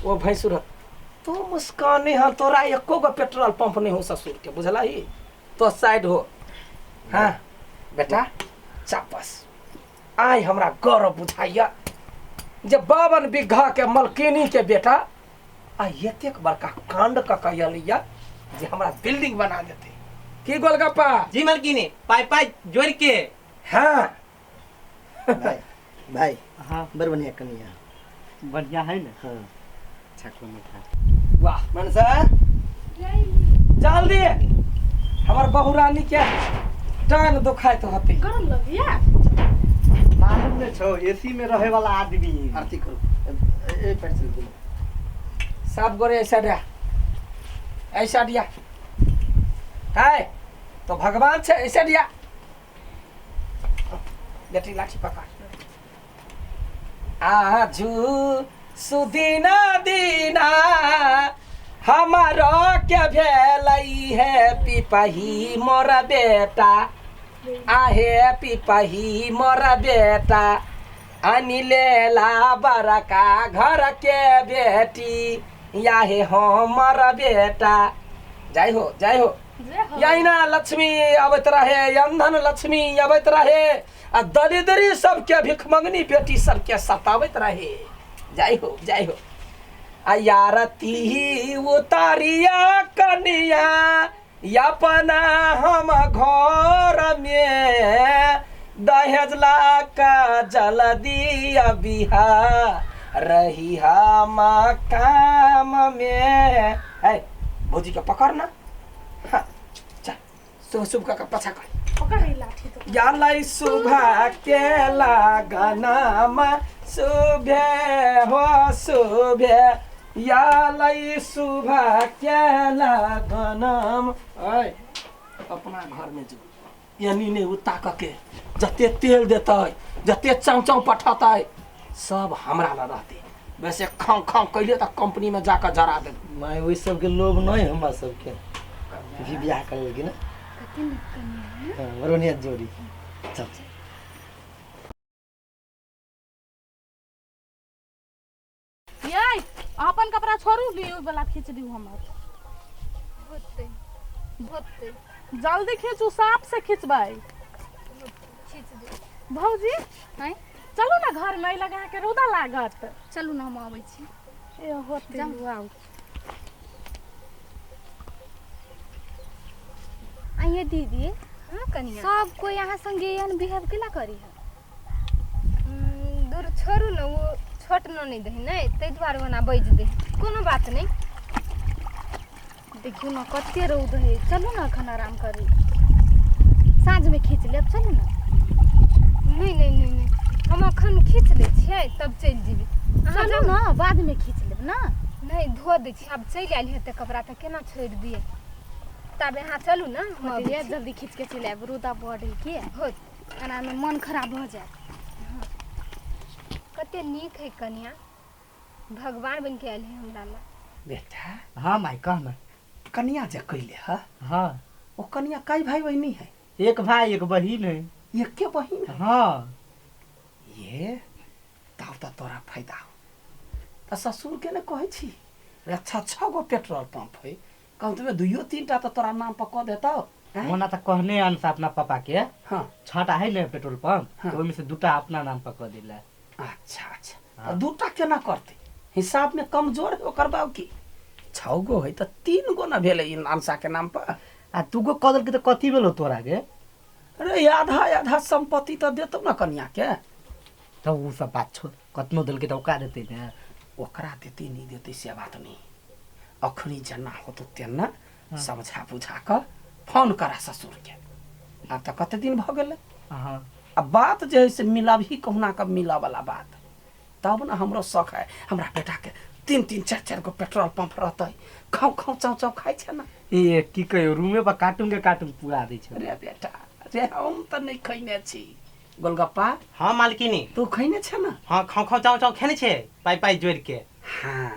ओ भैंसुर होत तू मुस्कान हँ तोरा एको गो पेट्रोल पंप नहीं हो ससुर के बुझलही तो साइड हो हाँ बेटा चापस आइ हमरा गौरव बुझाइया जे 52 बीघा के मलकिनी के बेटा आ एतेक बड़का कांड कऽ के अयलैया जे हमरा बिल्डिंग बना देतै की गोलगप्पा जी मलकिनी पाई पाई जोड़ के हाँ भाई भाई हाँ बड़ बढ़िया कनिया बढ़िया है ना हाँ अच्छा कोनो था वाह मनसा जल्दी हमर बहुरानी के टांग दुखाइत होतै गरम लगैया मालूम नहीं छौ एसी में रहे वाला आदमी आरती करो ए ए पैर से बोलो सब गोरे ऐसा दिया ऐसा दिया है तो भगवान से ऐसा दिया बेटी लाठी पकड़। आजू सुदिना दीना हमारो के भेलै है पिपही मोर बेटा, आहे पिपही मोर बेटा, अनिलेला बड़का घर के बेटी, याहे हमर बेटा। जय हो जय हो। यही ना लक्ष्मी अबैत रहे, अंधन लक्ष्मी अबैत रहे, आ दरिद्री सबके भिखमंगनी बेटी सबके सताबैत रहे। जय हो जय हो। आ यारती उतारिया कनिया अपना हम घर में, दहेज ला का जल्दी बिहा रही हम काम में। है भौजी के पकड़ ना, हाँ चल शुभ शुभ का पछा कर पकड़ ई लाठी तो। यालाई सुबह के लगनमा सुबह हो सुबह, यालाई सुबह के लगनम। ऐ अपना घर में जो यानी ने उ ताक के जते तेल देतै जते चाउ चाउ पठतै सब हमरा ल रहतै। वैसे खाऊ खाऊ कैले त कंपनी में जाकर जरा देब। माय ओहि सबके लोभ नहीं हमरा सबके भी बियाह कर लेलखिन ना। कते नीक कनिया है। हाँ, बड़ बढ़िया जोड़ी। चल ये अपन कपड़ा छोड़ू ली, ओइ वाला खींच दियो हमर। होतै होतै, जल्दी खींचू, साफ से खींचबै। खींच दे। भौजी आँय? चलू ना घर में, लगा के रौदा लागत। चलू ना हम अबै छी। ए होतै। जाउ। आउ। आइए दीदी, हाँ कनिया, सब कोई अहाँ संगे एहन बिहेव केला करी है? दूर छोड़ू ने, ओ छोट न नहीं दही ने, ताहि दुआरे ओना बाजि दे, कोनो बात नहीं। देखियौ ना कते रौद है, चलू ना एखन आराम करी, साँझ में खींच लेब। चलू ना। नहीं नहीं नहीं नहीं, हम अखन खींच लै छियै तब चलि जेबै। अहाँ चलू जाउ ना, बाद में खींच लेब ना। नहीं धो दै छी, आब चलि आयल हेतै कपड़ा तऽ केना छोड़ि दियै। तब अहाँ चलू ना, हम अबै होतै, छी। जल्दी खींच के चलि आयब, रौदा बड है के होत। एना में मन खराब भऽ जायत। कते नीक है कनिया, भगवान बनि के आयल है हमरा ला। बेटा। हाँ माय कह ना। कनिया जे कैले है। हाँ। ओ कनिया कई भाई बहिनी है? एक भाई एक बहिन है। एके बहिन है? हाँ। ये तब त तोरा फायदा हो। त ससुर के ने कहै छी रे, अच्छा 6 गो पेट्रोल पंप है, कम से कम 2 3 टा त तोरा नाम पर कह देतौ। ओना त कहने अंश अपना पापा के। हाँ। 6टा है ने पेट्रोल पंप, हाँ। तो ओहिमे से 2टा अपना नाम पर कह दिला। अच्छा अच्छा। हाँ। त 2टा केना करतै? हिसाब में कमजोर है ओकर बाप की। 6 गो है त 3 गो न भेलै ई अंशा के नाम पर। आ 2 गो कह देलकै त कथी भेलो तोरा के? अरे आधा आधा संपत्ति त देतौ न कनिया के। त उ सब बात छोड़, कतनो देलकै त ओकरा देतै ने। ओकरा देतै नहीं देतै से बात नहीं, अखनी जेना होतौ तेना समझा बुझा कऽ फोन करा ससुर के। आब तऽ कते दिन भऽ गेलै। हाँ। आ बात जे है से मिलाबही कहुना कऽ मिलऽ वाला बात, तब ने हमरो शौक है हमरा बेटा के 3 3 4 4 गो पेट्रोल पंप रहतै, खाउ खाउ चाउ चाउ खाइ छै ना। ए की कहियो, रूमे पर कार्टून के कार्टून पुरा दै छै। रे बेटा रे, हम तऽ नहि खैने छी गोलगप्पा। हाँ मालकिनी। तू खैने छे ना? हाँ, खाउ खाउ चाउ चाउ खेने छे, पाइ पाइ जोड़ि के। हाँ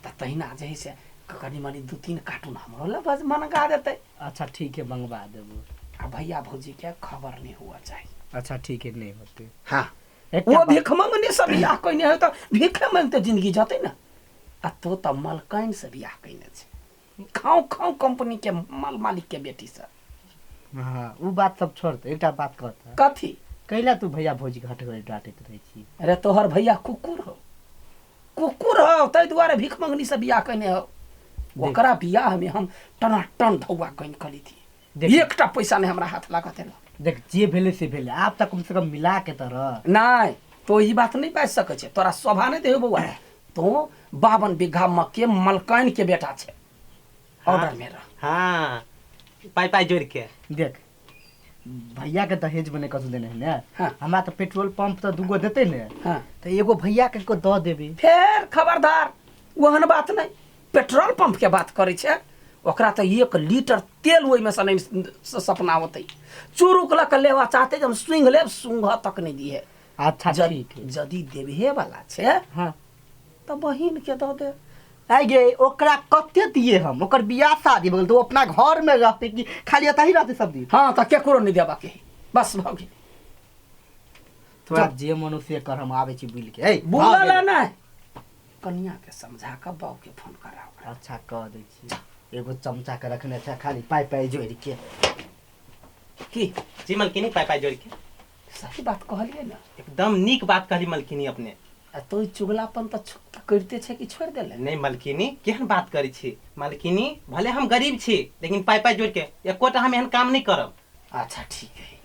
तऽ तहिना जे है से कनि मनि 2 3 कार्टून हमरो लए बस मंगा देतै। अच्छा ठीक है, मंगवा देबो। आ भैया भौजी के खबर नहीं हुआ चाहिए। अच्छा ठीक है, नहीं होते। हाँ। एकटा वो बात- भीख मंगने से बियाह कयने है तऽ भीखे मांगते जिंदगी जतै ना। आ तो तऽ मलकाइन से बियाह कयने छै, खाउ खाउ कंपनी के माल मालिक के बेटी से। हाँ उ बात सब छोड़, एकटा बात कहता। कथी? कैला तू भैया भौजी के हटगरी डांटैत रहै छी? अरे तोहर भैया कुकुर हो, कुकुर हो, ताहि दुआरे भीख मंगनी से बियाह कयने हो। ओकरा बियाह में हम टनाटन धौआ गनि कली थी, एकटा पैसा नहीं हमरा हाथ लागत एलो। देख जे भेलै से भेलै, आब तऽ कम से कम मिला के तऽ रह। नहीं तो ई बात नहीं बाजि सकै छै, तोरा शोभा नहीं देहो बौआ। तो 52 बीघा मके मलकाइन के बेटा छै, ऑर्डर में रह। हाँ पाइ पाइ जोड़ि के। देख भैया के दहेज में नहीं कसु देने है ने। हाँ। हमरा तऽ पेट्रोल पंप तऽ 2 गो देतै ने। हाँ। तऽ एगो भैया के को दऽ देबी। फेर खबरदार, ओहन बात नहीं, पेट्रोल पंप के बात करै छै, ओकरा तऽ 1 लीटर तेल ओहिमे से नहि सपना होतै। चुरुक लऽ कऽ लेबऽ चाहते जे हम सूंघ लेब, सूंघ तक नहि दिहे। अच्छा। ठीक है। यदि देबहे वाला छै तऽ बहिन के दऽ दे। आइ गे, ओकरा कते दिए हम? ओकर बियाह शादी भऽ गेल तऽ ओ अपना घर में रहते कि खाली एतऽ ही रहते सब दिन? हँ, तऽ केकरो नहि देबाके है, बस भऽ गेल। तोरा जे मन हो से कर, हम आबै छी बुलि के। ए बुलल नहि, कनिया के समझा कऽ बाऊ के फोन कराओ। अच्छा, कह दै छी। एगो चमचा के रखने छै खाली पाइ पाइ जोड़ि के। की? जी मलकिनी, पाइ पाइ जोड़ि के। सही बात कहलियै ने? एकदम नीक बात कहली मलकिनी अपने। आ तो चुगलापन तऽ करिते छै कि छोड़ि देले? नहि मलकिनी, केहन बात करै छी मलकिनी? भले हम गरीब छी, लेकिन पाइ पाइ जोड़ि के एकोटा हम एहन काम नहि करब। अच्छा, ठीक है,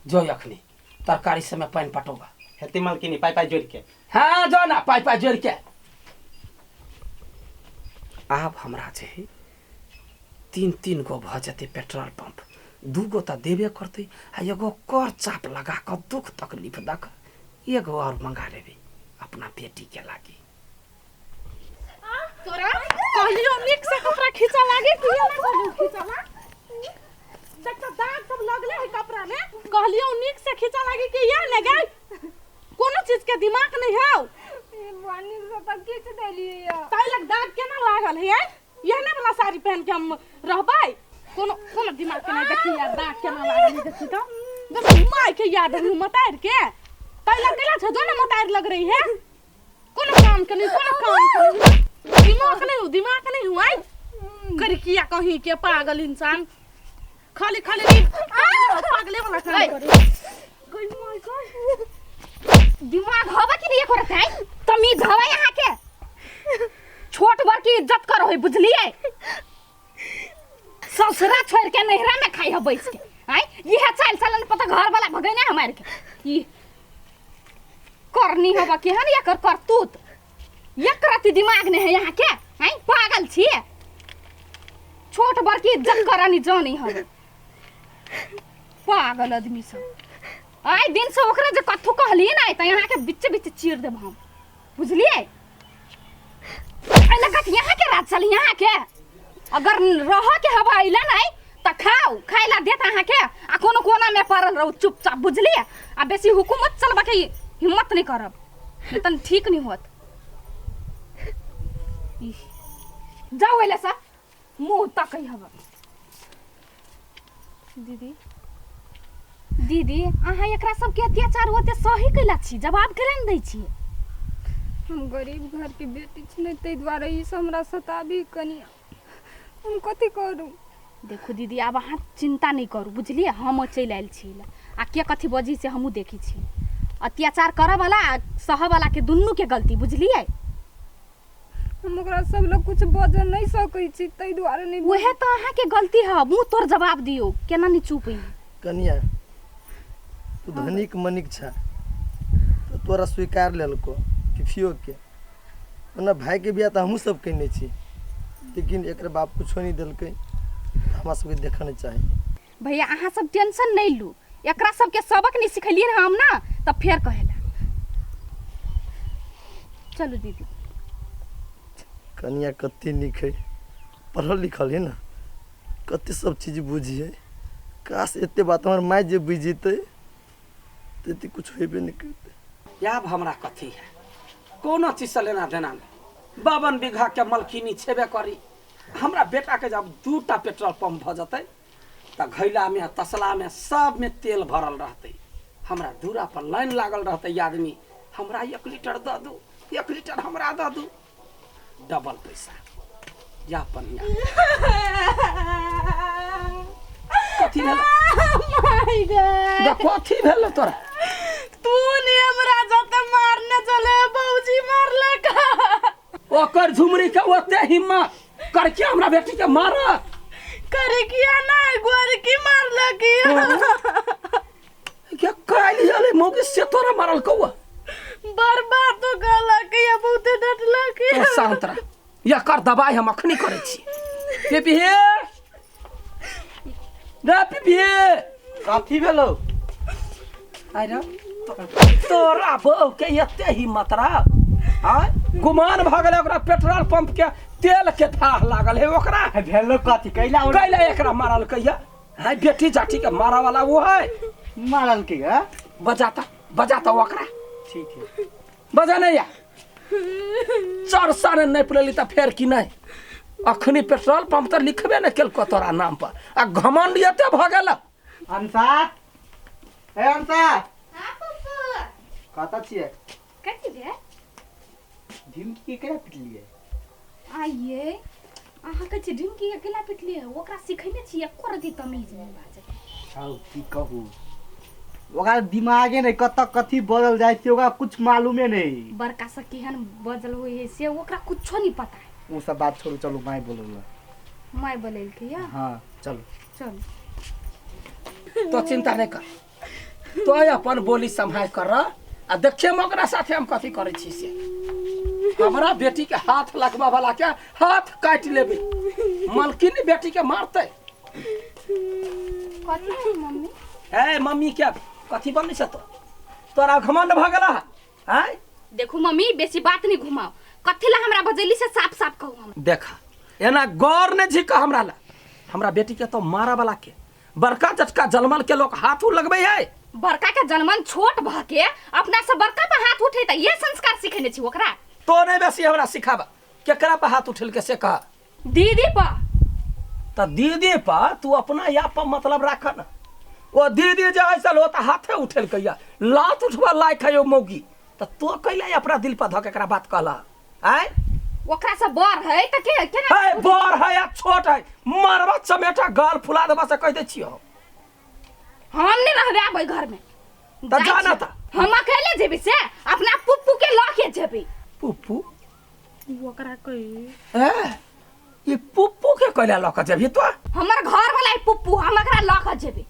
जो अखनी तरकारी सबमे पानि पटोबा। हेतै मलकिनी, पाइ पाइ जोड़ि के। हाँ, जो ना, पाइ पाइ जोड़ि के। आब हमरा जे है तीन तीन गो भऽ जेतै पेट्रोल पंप। दू गो तऽ देबे करतै आ एगो कर चाप लगा कऽ दुख तकलीफ दऽ कऽ एगो आओर मंगा लेबै अपना बेटीके लागी। तोरा कहलियो नीक से कपड़ा खींचा लागे कि ये ना कहलियो खींचा ला? देख तऽ, दाग सब लगले है कपड़ा में। कहलियो नीक से खींचा लागे कि ये ने गई? कोनो चीज के दिमाग नहीं हौ। वानी से तऽ खींच देलियै या। ताहि लग दाग केना लागल है? यह ने वाला साड़ी पहन के हम रहबै? कोनो कोनो दिमाग के नहीं। देखी यार, दाग केना लागल है, देखी तो। बस माय के याद है मतार के। ताहि लग केला छ जो ना मतार लग रही है। कोनो काम के नहीं, कोनो काम के नहीं, दिमाग नहीं हो, दिमाग नहीं हुआ कर किया कहीं के। पागल इंसान, खाली खाली नहीं पागले वाला काम करे। गई माय गई। दिमाग हवा कि नहीं करत है? तमीज हवा यहाँ के? छोट बड़ की इज्जत करो है, बुझलिए? ससुरा छोड़ के नैहरा में खाई है बैस के। आय यह चाल चलन पता घर वाला भगैना हमार के। ई करनी हवा के हन एकर करतूत एक रति दिमाग नहीं है यहाँ के। आय पागल छिए, छोट बड़ की इज्जत करनी जानी हवे। पागल आदमी सब। आइ दिन से ओकरा जे कथू कहलिए ना त यहाँ के बीच बीच चीर देब हम, बुझलिए? अइला कथ यहाँ के रात चल। यहाँ के अगर रह के हवा अइला नहीं त खाओ, खाइला देत अहाँ के आ कोनो कोना में पड़ल रहू चुपचाप, बुझलिए? आ बेसी हुकूमत चलबा के हिम्मत नहीं करब, नहीं तन ठीक नहीं होत। इह, जाओ अइला सा मुंह तकै हवा। दीदी। दीदी, अहाँ एकरा सबके अत्याचार होते सही कैला छी? जवाब कैला नहि दै छियै? हम गरीब घरके बेटी छी ने, ताहि दुआरे ई सब हमरा सताबी कनि। हम कथी करू? देखू दीदी, आब अहाँ चिंता नहि करू, बुझलियै? हम चलि आयल छी आ के कथी बजै से हमहूँ देखै छी। अत्याचार करऽ वाला आ सहऽ वाला के दुनू के गलती, बुझलियै? हम ओकरा सब लग कुछ बजऽ नहि सकै छी, ताहि दुआरे नहि। उएह तऽ अहाँके गलती है। मुँह तोर जवाब दियौ, केना नहि चुप ही? कनिया, तू धनिक मनिक छा तऽ तोरा स्वीकार लेलको पिफियो के। ओना भाईके बियाह तऽ हमहूँ सब कयने छी, लेकिन एकर बाप कुछो नहि देलकै। हमरा सबके देखऽ नहि चाही। भैया, अहाँ सब टेंशन नहि लू। एकरा सबके सबक नहि सिखेलियै हम ना तऽ फेर कहेला। चलू दीदी। कनिया कते नीक है, पढ़ल लिखल है ना, कते सब चीज बुझी है। काश एते बात हमर माय जे बुझि जेतै तऽ एते कुछ हेबे नहि करतै। आब हमरा कथी है? कोनो चीजसँ लेना देना नहि। 52 बीघाके मलकिनी छेबे करी। हमरा बेटाके जब 2 टा पेट्रोल पंप भऽ जेतै तऽ घैलामे तसलामे सबमे तेल भरल रहतै। हमरा दूरा पर लाइन लागल रहतै आदमी, हमरा 1 लीटर दऽ दू, 1 लीटर हमरा दऽ दू। डबल पैसा या पनिया। कथी भेल? My God. कथी भेल तोरा? तू ने हमरा जते मारने चले, बाबूजी मारलक। ओकर झुमरी के ओते हिम्मत करके हमरा बेटी के मारत? करे किया नहीं, गोर की मारलक। क्या काल्हि एलै मौगी से तोरा मारल कौआ? बर्बाद तो कहलक या बहुते डटलक। तू शांत रह, या कर दबाई हम अखनी करै छी। पिपिहे रे, पिपिहे। कथी भेलो? आइ रे, तोरा बहू के एते हिम्मत रह? आय गुमान भऽ गेलै ओकरा पेट्रोल पंप के तेल के थाह लागल है ओकरा। भेलो कथी कैला कैला एकरा मारल कहिया है बेटी जाटी के मारा वाला वो है मारल के है बजाता बजाता ओकरा। ठीक है बजा नहीं या चार साल नहीं पड़ेली त फेर की नहीं अखनी पेट्रोल पंप त लिखबे न केलको तोरा नाम पर आ घमंड एते भ गेल। अंसा ए अंसा। हां पप्पा कत छियै कथी बे ढिमकी के केना पिटलियै? आइए अहाँ कहै छी ढिमकी के केना पिटलियै? ओकरा सिखैने छी एको रति तमीज नहि बाजै। हौ की कहू ओकरा दिमागे नहीं कत कथी बदल जाय छै ओकरा कुछ मालूमे नहीं। बड़का से केहन बजल होय है से ओकरा कुछो नहीं पता है। उ सब बात छोड़ू चलू my बोलौला। My बोलैलकै या? हां चलू चल। तो चिंता नहीं कर तो अपन बोली संभाल कर आ देखिए हम ओकरा साथे हम कथी करै छी से। हमरा बेटी के हाथ लगवा वाला के हाथ काटि लेबै मालकिन बेटी के मारतै। कथी मम्मी? ए मम्मी के कथी बनै छ तो तोरा घमंड भ गेला आय? देखू मम्मी बेसी बात नहीं घुमाओ कथी ला हमरा बजैली से साफ साफ कहू। हम देखा एना गौर ने झिक हमरा ला हमरा बेटी के तो मारा वाला के बड़का जटका जलमल के लोग हाथ लगबै है। बड़का के जलमन छोट भ के अपना से बड़का पर हाथ उठे त ये संस्कार सिखेने छी ओकरा। तो नहीं बेसी हमरा सिखाबा केकरा पर हाथ उठेल के से कह। दीदी पर। त दीदी पर तू अपना या पर मतलब राख न ओ दीदी जे ऐसल हो त हाथे उठेल कहिया लात उठवा लायक है ओ मौगी त तो कैला अपना दिल पर धक एकरा बात कहला आय? ओकरा से बड़ है त के केना है बड़ है या छोट है मारबा चमेटा गाल फुला देबा से कह दे छियो। हम नहीं रहबे आबै घर में त जाना त हम अकेले जेबी से अपना पुप्पू के ल के जेबी। पुप्पू ओकरा कहि ए ई पुप्पू के कैला ल के जेबी तो? हमर घर वाला है पुप्पू हम एकरा ल के जेबी।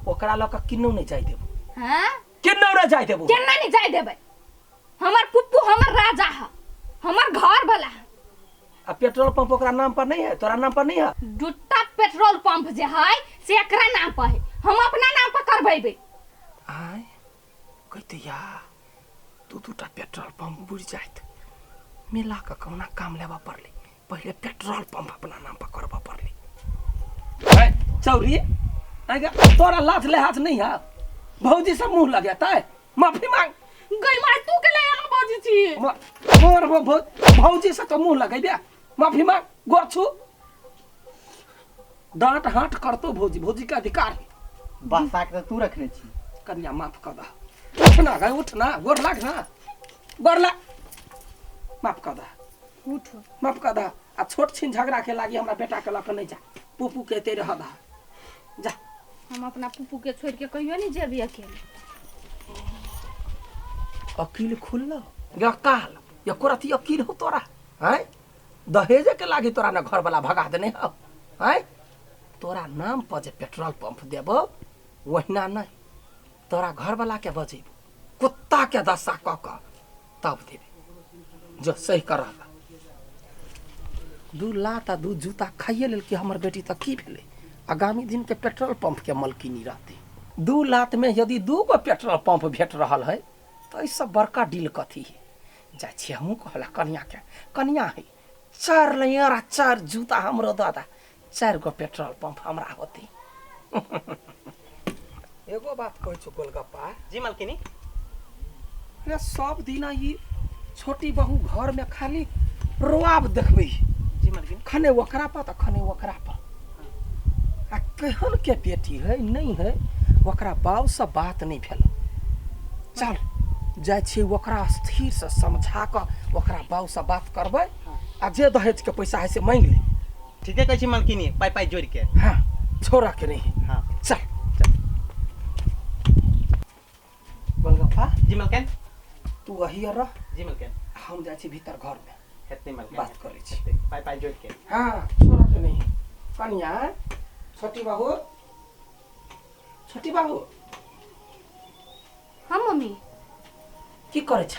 ओकरा ल के किन्नौ नहीं जाय देबो। हां किन्नौ नहीं जाय देबो। केना नहीं जाय देबै? हमर पुप्पू हमर राजा है हमर घर वाला है। आ पेट्रोल पंप ओकरा नाम पर नहीं है तोरा नाम पर नहीं है? दूटा पेट्रोल पंप जे है से एकरा नाम पर है हम अपना नाम पर करबेबै। आय कहते या दू दूटा पेट्रोल पंप बुझ जाइत मिला के कौना काम लेबा पड़ले पहले पेट्रोल पंप अपना नाम पर करबा पड़ले। ए चौरी आगे तोरा लाज लेहाज नहीं है भौजी से मुंह लगेता है माफी मांग। गई मार तू के ले एना बाजै छी मोर भौजी से तो मुंह लगेबे माफी मांग गोर छु डांट हाट करतो भौजी भौजी का अधिकार है। बसा के तू रखने छी कन्या माफ कर दा उठना गए उठना गोर लाग ना गोर लाग माफ कर दा उठ माफ कर दा। आ छोट छिन झगड़ा के लागी हमरा बेटा के लक नहीं जा पुप्पू के एते रह दा जा। हम अपना पुप्पू के छोड़ के कहियो नहीं जेबी अकेले। अकील खुललो या काल या कोरती अकील हो तोरा हैं दहेजे के लागी तोरा ना घर वाला भगा देने हो हैं? तोरा नाम पर जे पेट्रोल पंप देबो वहिना नहीं तोरा घर वाला के बजेबो कुत्ता के दशा क क तब देबे जो सही कर दू लात आ दू जूता खाइए लेल कि हमर बेटी त की भेलै आगामी दिन के पेट्रोल पंप के मलकिनी रहती। दू लात में यदि दू गो पेट्रोल पंप भेट रहल है तो सब बड़का डील कथी है। जाइ छियै हमहूँ कहला कनिया के कनिया है चार लैयर आ चार जूता हमरो दादा चार गो पेट्रोल पंप हमरा होती। एगो बात कहै छौ गोलगप्पा। जी मालकिनी। रे सब दिन ई छोटी बहू घर में खाली रोआब देखबै। जी मालकिनी। खने ओकरा पर त खने ओकरा पर आ केहन के बेटी है नहीं है ओकरा बाप से बात नहीं भेल। चल जाइ छियै ओकरा स्थिर से समझा क ओकरा बाप से बात करबै आ जे दहेज के पैसा है से मांगि ले। ठीके कहै छी मालकिनी पाइ पाइ जोड़ के। हाँ छोड़ा के नहीं। हाँ चल चल गोलगप्पा। जी मालकिन। तू वही रह। जी मालकिन। हम जाइ छी भीतर घर में हेतै मालकिन बात करै छी पाइ पाइ जोड़ के। हाँ छोड़ा के नहीं। कनिया छोटी बहू छोटी बहू। हाँ मम्मी की करै छ?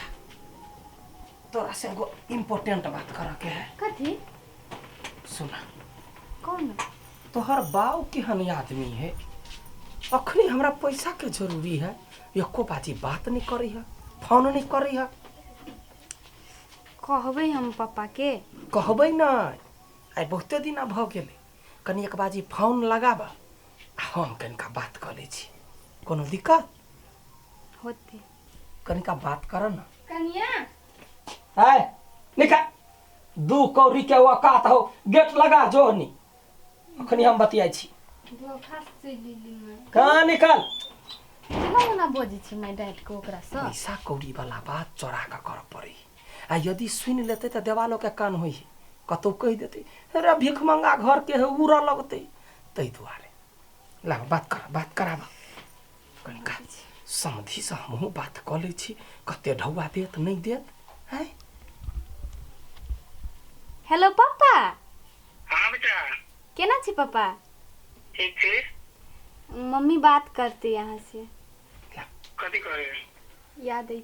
तोरा से एगो इम्पोर्टेंट बात करऽ के है। कथी? सुना। कौन? तोहर बाऊ केहन आदमी है अखनी हमरा पैसा के जरूरी है एको बाजी बात नहीं करी है फोन नहीं करी है। कहबै हम पापा के कहबै नहि, आइ बहुते दिना भऽ गेलै। कनि एक बाजी फोन लगाबऽ आ हम कनिका बात कऽ लै छी। कोनो दिक्कत होते? कनिका बात कर न। कनिया है निका 2 कौड़ी के औकात हो, गेट लगा जो नी, अखनी हम बतियाइ छी। धोखा से चलि गेली माय। कहाँ निकल? केना ओना बजै छी माय डाँटि कऽ ओकरासँ? पैसा कौड़ी वाला बात चोरा कऽ करऽ पड़ै, आ यदि सुनि लेतै तऽ देवालो के कान होइ है, कतौ कहि देतै रे भिखमंगा घर के है, उड़ऽ लगतै। ताहि दुआरे ला बात कर, बात कराबऽ कनिका समधिसँ। हमहूँ बात कऽ लै छी, कते ढौआ देत नहि देत है। हेलो पप्पा। हाँ बेटा। केना छी पप्पा? ठीक छी। मम्मी बात करते यहाँ से। कथी करे? याद अछि।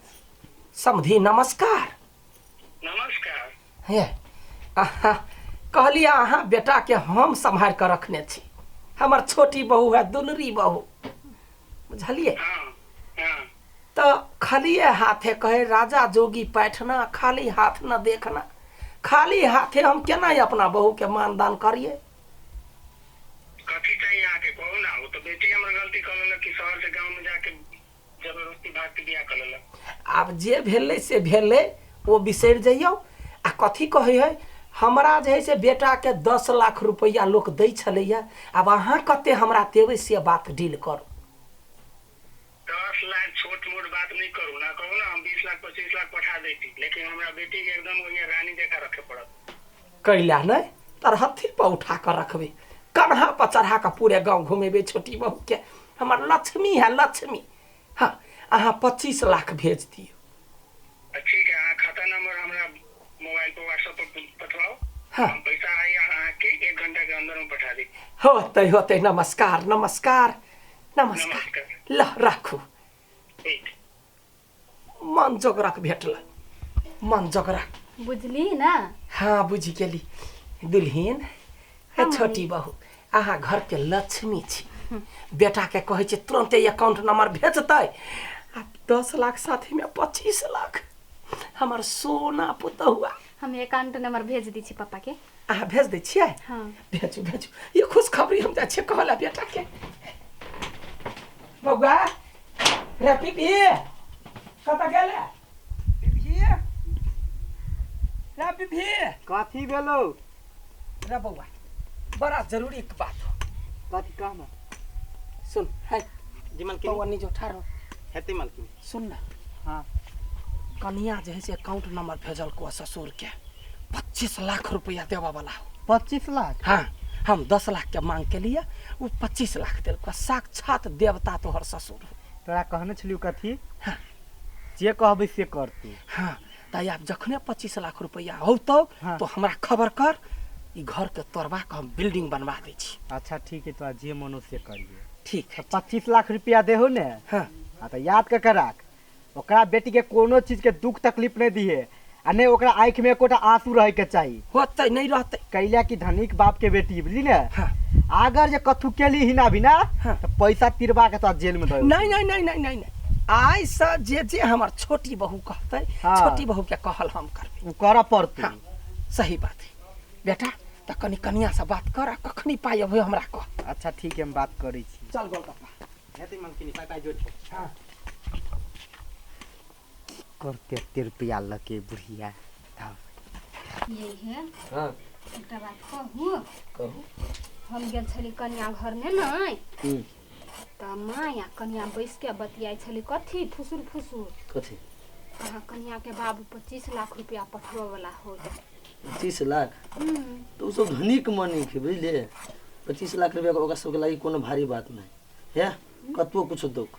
समधि नमस्कार। नमस्कार। हे अहाँ कहलियै अहाँ बेटाके हम सम्हारि कऽ रखने छी, हमर छोटी बहू है दुलरी बहू, बुझलियै? हाँ हाँ। तऽ खालिए हाथे कहे राजा जोगी पैठना, खाली हाथ न देखना। खाली हाथे हम केना अपना बहू के मानदान करिए? कथी चाहिए अहाँके कहू ना। वो तो बेटी हमर गलती कर लेलक कि शहर से गाँव में जाके जबरदस्ती भाग के बियाह कर लेलक। आब जे भेलै से भेलै, ओ बिसरि जइयौ। आ कथी कहै है, हमरा जे है से बेटाके 10 लाख रुपैआ लोक दै छलैया, आब अहाँ कते हमरा देबै से बात डील करू। 10 लाख छोट मोट बात नहीं करू ना, कहू ना हम 20 लाख 25 लाख पठा देती, लेकिन हमरा बेटी के एकदम वही रानी देखा रखे पड़त। कैला नहि, तरहत्थी पर उठा कऽ रखबै, कन्हा पर चढ़ा कऽ पूरे गाँव घुमेबै छोटी बहू के। हमर लक्ष्मी है लक्ष्मी। हाँ अहाँ 25 लाख भेज दियौ। ठीक है, अहाँ खाता नंबर हमरा मोबाइल पर व्हाट्सएप पर पठवाओ। हाँ। हम पैसा आई अहाँ के 1 घंटा के अंदर में पठा दी। होतै होतै। नमस्कार नमस्कार नमस्कार। नमस्कार। ल राखू। ठीक। मन जोगरक भेटल, मन जोगरक। बुझली ना? हाँ बुझि गेली। दुल्हिन हे हाँ, छोटी बहू, अहाँ घर के लक्ष्मी छी। बेटा के कहै छै तुरंते अकाउंट नंबर भेजतै, आ 10 लाख साथी में 25 लाख हमर सोना पुतहुआ। हम अकाउंट नंबर भेज दै छी पप्पा के। अहाँ भेज दै छियै? हाँ। भेजू भेजू, ये खुशखबरी हम जाइ छियै कहला बेटा के। बौआ रे पीपी कतऽ गेलै? पीपी रे पीपी। कथी भेलो? रे बौआ बड़ा जरूरी एक बात हो। कथी कहना? सुन है जी मालकिनी। बौआ नी जो ठाढ़ हो। हेतै मालकिनी। सुन ना। हाँ। कनिया जे है से अकाउंट नंबर भेजल को ससुर के 25 लाख रुपया देवा वाला हो। 25 लाख? हाँ हम 10 लाख के मांग के लिए वो 25 लाख दिलको। साक्षात देवता तोहर ससुर हो। तोरा कहने छलियौ कथी? हाँ। जे कहबै से करतै। हाँ त आब जखने 25 लाख रुपया होतौ हाँ। तो हमरा खबर कर, ई घर के तोड़वा के हम बिल्डिंग बनवा दै छी। अच्छा ठीक है, तोरा जे मन हो से करिए। ठीक है। 25 लाख रुपया देहो ने? हाँ। हाँ तो याद कर के राख, ओकरा बेटी के कोनो चीज के दुख तकलीफ नहीं दिहे, आ नहीं ओकरा आँख में एकोटा आंसू रहे के चाहिए। होतै नहीं रहतै। कैला की धनिक बाप के बेटी बुझली ने। हाँ। अगर जे कथू केली ही ना भी ना, हाँ। तो पैसा तिरबा के तो जेल में दे। नहीं नहीं नहीं नहीं नहीं नहीं, आइ से जे जे हमर छोटी बहू कहतै, हाँ। छोटी बहू के कहल हम करबै। उ करऽ पड़तै। हाँ सही बात है बेटा। त कनि कनिया से बात कर, आ कखनी पाइ अबै हमरा कह। अच्छा ठीक है, हम बात करै छी। चल गोलगप्पा। हेतै मालकिनी, पाइ पाइ जोड़ के। हाँ। करते एते रुपया लके बुढ़िया। यही है। हाँ एकटा बात कहू? कहू। हम गेल छली कनिया घर में नै, तऽ माय आ कनिया बैस के बतियाइ छली कथी फुसुर फुसुर। कथी? अहाँ कनिया के बाबू 25 लाख रुपया पठबऽ वाला हो। 25 लाख? तो सब धनिक मनिक है बुझलिए। 25 लाख रुपया ओकरा सबके लागी कोनो भारी बात नहीं है। कतबो कुछ दुख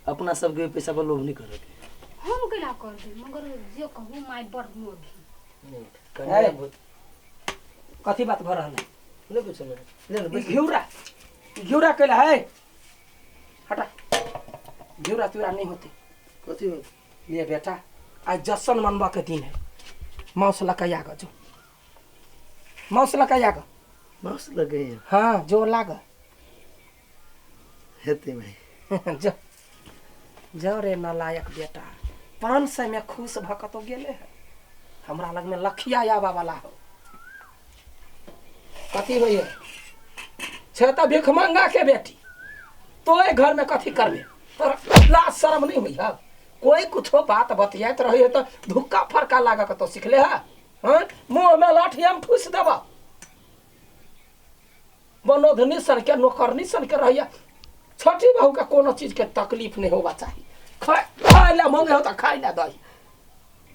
अपना सबके पैसा पर लोभ नहीं करे। हम केना करबै, मगर जे कहू माय बड़ लोभी। कथी बात भऽ रहल है? नहीं कुछ नहीं। ले ले ई घिउरा घिउरा कैला है, हटा घिउरा तिउरा नहीं होते। कथी होते? ले बेटा आज जश्न मनबा के दिन है, मांस लके आग जो, मांस लके आग। मांस लगे? हाँ जो लाग हेतै भाई। जो जो रे नालायक बेटा, 500 में खुश भ कतौ गेले है, हमरा लग में लखिया आबा वाला हो। कथी होइए छै तऽ भिखमंगा के बेटी तो घर में कथी करबे तोरा लाज शर्म नहीं होइए कोई कुछो बात बतियाइत रही तऽ धुक्का फरका लागा के तो सिखले है हाँ मुँह में लाठी हम ठूस देबा बनोधनी सन के नौकरनी सन के रहिया छोटी बहू के कोनो चीज के तकलीफ नहीं होबा चाही खाए ला मांगे हो तऽ खाए ला दही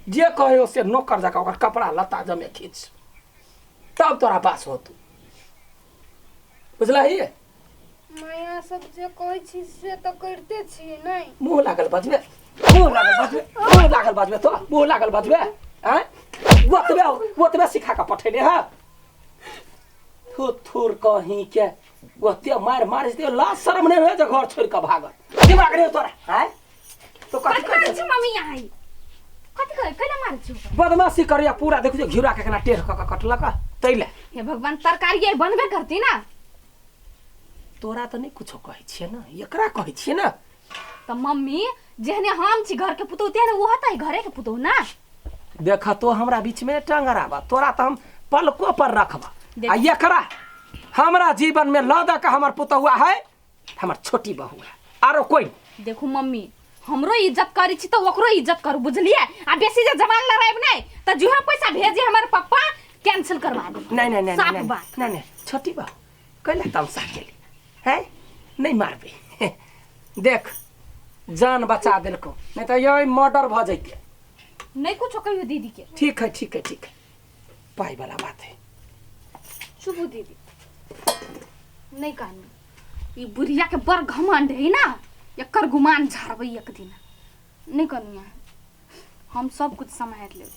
जे कहे हो से नौकर जाकर ओकर कपड़ा लत्ता जमे खींच तब तोरा बास होतू बुझलही माया सब जे कहै छी से तऽ करिते छियै नहि मुँह लागल बजबे मुँह लागल बजबे मुँह लागल बजबे तो मुँह लागल बजबे आँय ओतबे ओतबे सिखा कऽ पठेले हँ थुर थुर कहीं के ओते मारि मारि दे लाज शर्म नहि होय जे घर छोड़ि कऽ भागल दिमाग नहि तोरा आँय तो कथी कथी करै करै छी मम्मी यहाँ ई? कथी करै कैला मारै छी ओकरा? बदमाशी करैया पूरा देखू जे घिउरा के केना टेढ़ कऽ कऽ कटलक तै ले हे भगवान तरकारी आइ बनबे करती ना तोरा तऽ नहि कुछो कहै छियै ने एकरा कहै छियै ने तऽ मम्मी जेहने हम छी घर के पुतोह तेहने ओहो तऽ घरे के पुतोह ना देख तो हमरा बीच में टांग अड़ाबा तोरा तऽ हम पलको पर रखबा आ एकरा हमरा जीवन में लऽ दऽ के हमर पुतहुआ है हमर छोटी बहू है आरो कोई नहीं। देखू मम्मी हमरो इज्जत करै छी तऽ ओकरो इज्जत करू बुझलियै आ बेसी जे जवान लड़ाइब नहि तऽ जेहो पैसा भेजे हमर पप्पा कैंसिल करवा देब नहीं नहीं नहीं साफ नहीं बात नहीं नहीं छोटी बहू कैला तमसा गेली है नहीं मारबे देख जान बचा देलको नहीं तो यही मर्डर भऽ जैते नहीं कुछो कहियो दीदी के ठीक है ठीक है ठीक है पाई वाला बात है चुप हो दीदी नहीं कहनी ई बुढ़िया के बड़ घमंड है ना एकर गुमान झाड़बै एक दिन नहीं कहनी अहाँ हम सब कुछ सम्हारि लेब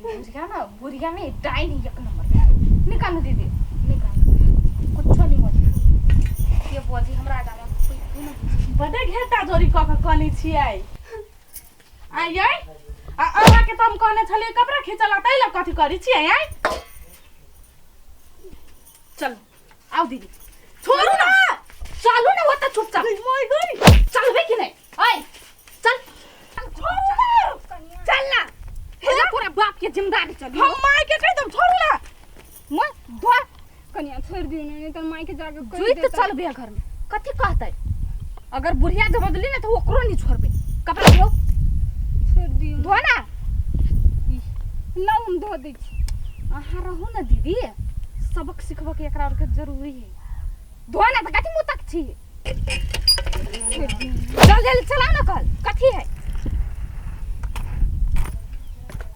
बुढ़िया ना बुढ़िया में डाइन है एक नंबर नहीं कहनु दीदी नहीं कहनु कुछो नहीं बजी ये बजी हमरा आगाँ में कोई कोई नहीं बुझी। बड़े घेटा जोरी कऽ कऽ कनै छियै आइ यै आ अहाँके तऽ हम कहने छलियै कपड़ा खींचऽ ला ताहि लए कथी करै छियै आइ चलू आउ दीदी छोड़ू ना चलू ना ओतऽ चुपचाप चलबै कि नहि ऐ चल चल ना हे तोरा बाप के जिम्मेदारी चली हम माय के कहि देब छोड़ू ना मोर धो कनिया छोड़ि दियौ ने नहि तऽ मायके जाके कहि जुइत देतै। चलबे घर में कथी कहतै अगर बुढ़िया जे बदली ने तऽ ओकरो नहीं छोड़बै कपड़ा धो छोड़ि दियौ धो ना लाउ हम धो दै छी अहाँ रहू ना दीदी सबक सिखबऽ के एकरा आरके जरूरी है धो ना तऽ कथी मुँह तक छी चल जल्दी चलाओ ना कल कथी है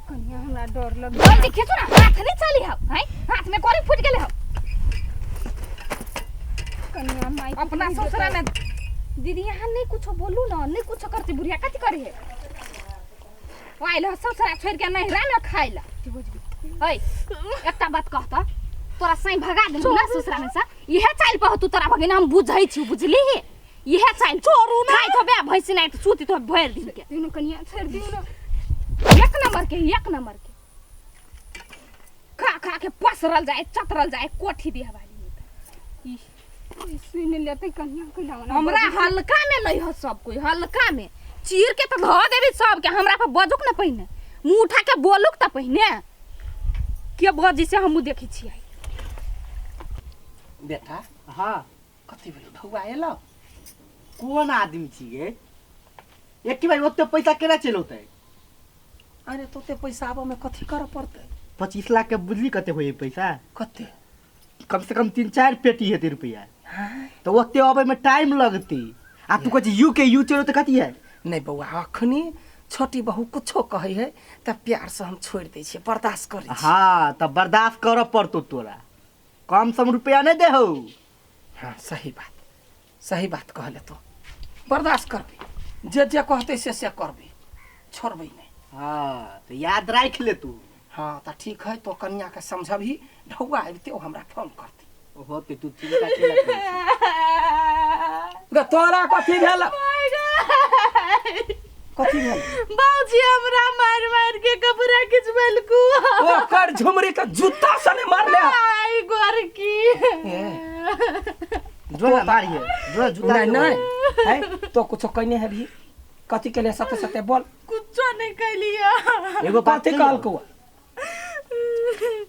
कनिया हमरा डर लग जल्दी खींचू ना हाथ नहीं चली हौ हैं हाथ में कोरी फूट गेले हौ कनिया माई अपना ससुरा में दीदी यहाँ नहीं कुछो बोलू ना नहीं कुछो करती बुढ़िया कथी करी है आइल ह ससुरा छोड़ के नहिरा में खाइल है एकटा बात कहता तोरा साई भगा देलू ना ससुरा में से इहे चाइल पर तू तोरा भगिना हम बुझै छी बुझली इहे चाइल छोड़ू ना खाइ तो बे भैंसी नहीं तो सूती तो भरि दिन के दियौ ने कनिया छोड़ि दियौ ने एक नंबर के एक नंबर के खा खा के पसरल जाए चतरल जाए कोठी दिया वाली कोई सुनि लेतै कनिया कैला ओना हमरा हल्का में लै ह सब कोई हल्का में चीर के तो धो देबी सबके हमरा पर बजुक न पहिने मुंह उठा के बोलुक त पहिने के बजी से हमहू देखै छियै बेटा हाँ कथी भेलो ढौआ एलो कोन आदमी छियै एक भाई ओते पैसा केना चलि औतै अरे तोते पैसा आबऽ में कथी करऽ पड़तै 25 लाख के बुझली कते होई पैसा कते कम से कम 3-4 पेटी हेतै रुपया तऽ ओते अबै में टाइम लगतै आ तू कहै छी यू के यू चलो तऽ कथी है नहीं बौआ अखनी छोटी बहू कुछो कहै है तऽ प्यार से हम छोड़ि दै छियै बर्दाश्त करै छियै हाँ तऽ बर्दाश्त करऽ पड़तौ तोरा कम सम रुपया नहीं देहौ हाँ सही बात सही बात कहले तो बर्दाश्त करबी जे जे कहतै से से करबी छोड़बै नहीं हाँ तो याद राख ले तू हाँ तऽ ठीक है तो कनिया के समझबही ढौआ अबिते ओ हमरा फोन करतै होते तू चिंता केला करै छी? गे तोरा कथी भेल कथी भेल बाबूजी हमरा मार मार के कपड़ा खिंचबेलकू ओकर झुमरी के जूता सने मारले आई गोरकी जो ना मारिए जो जूता नहीं नहीं है तो कुछो कहने है भी कथी के लिए सत्य सत्य बोल कुछो नहीं कैलिया एगो बात कथी कहलकौ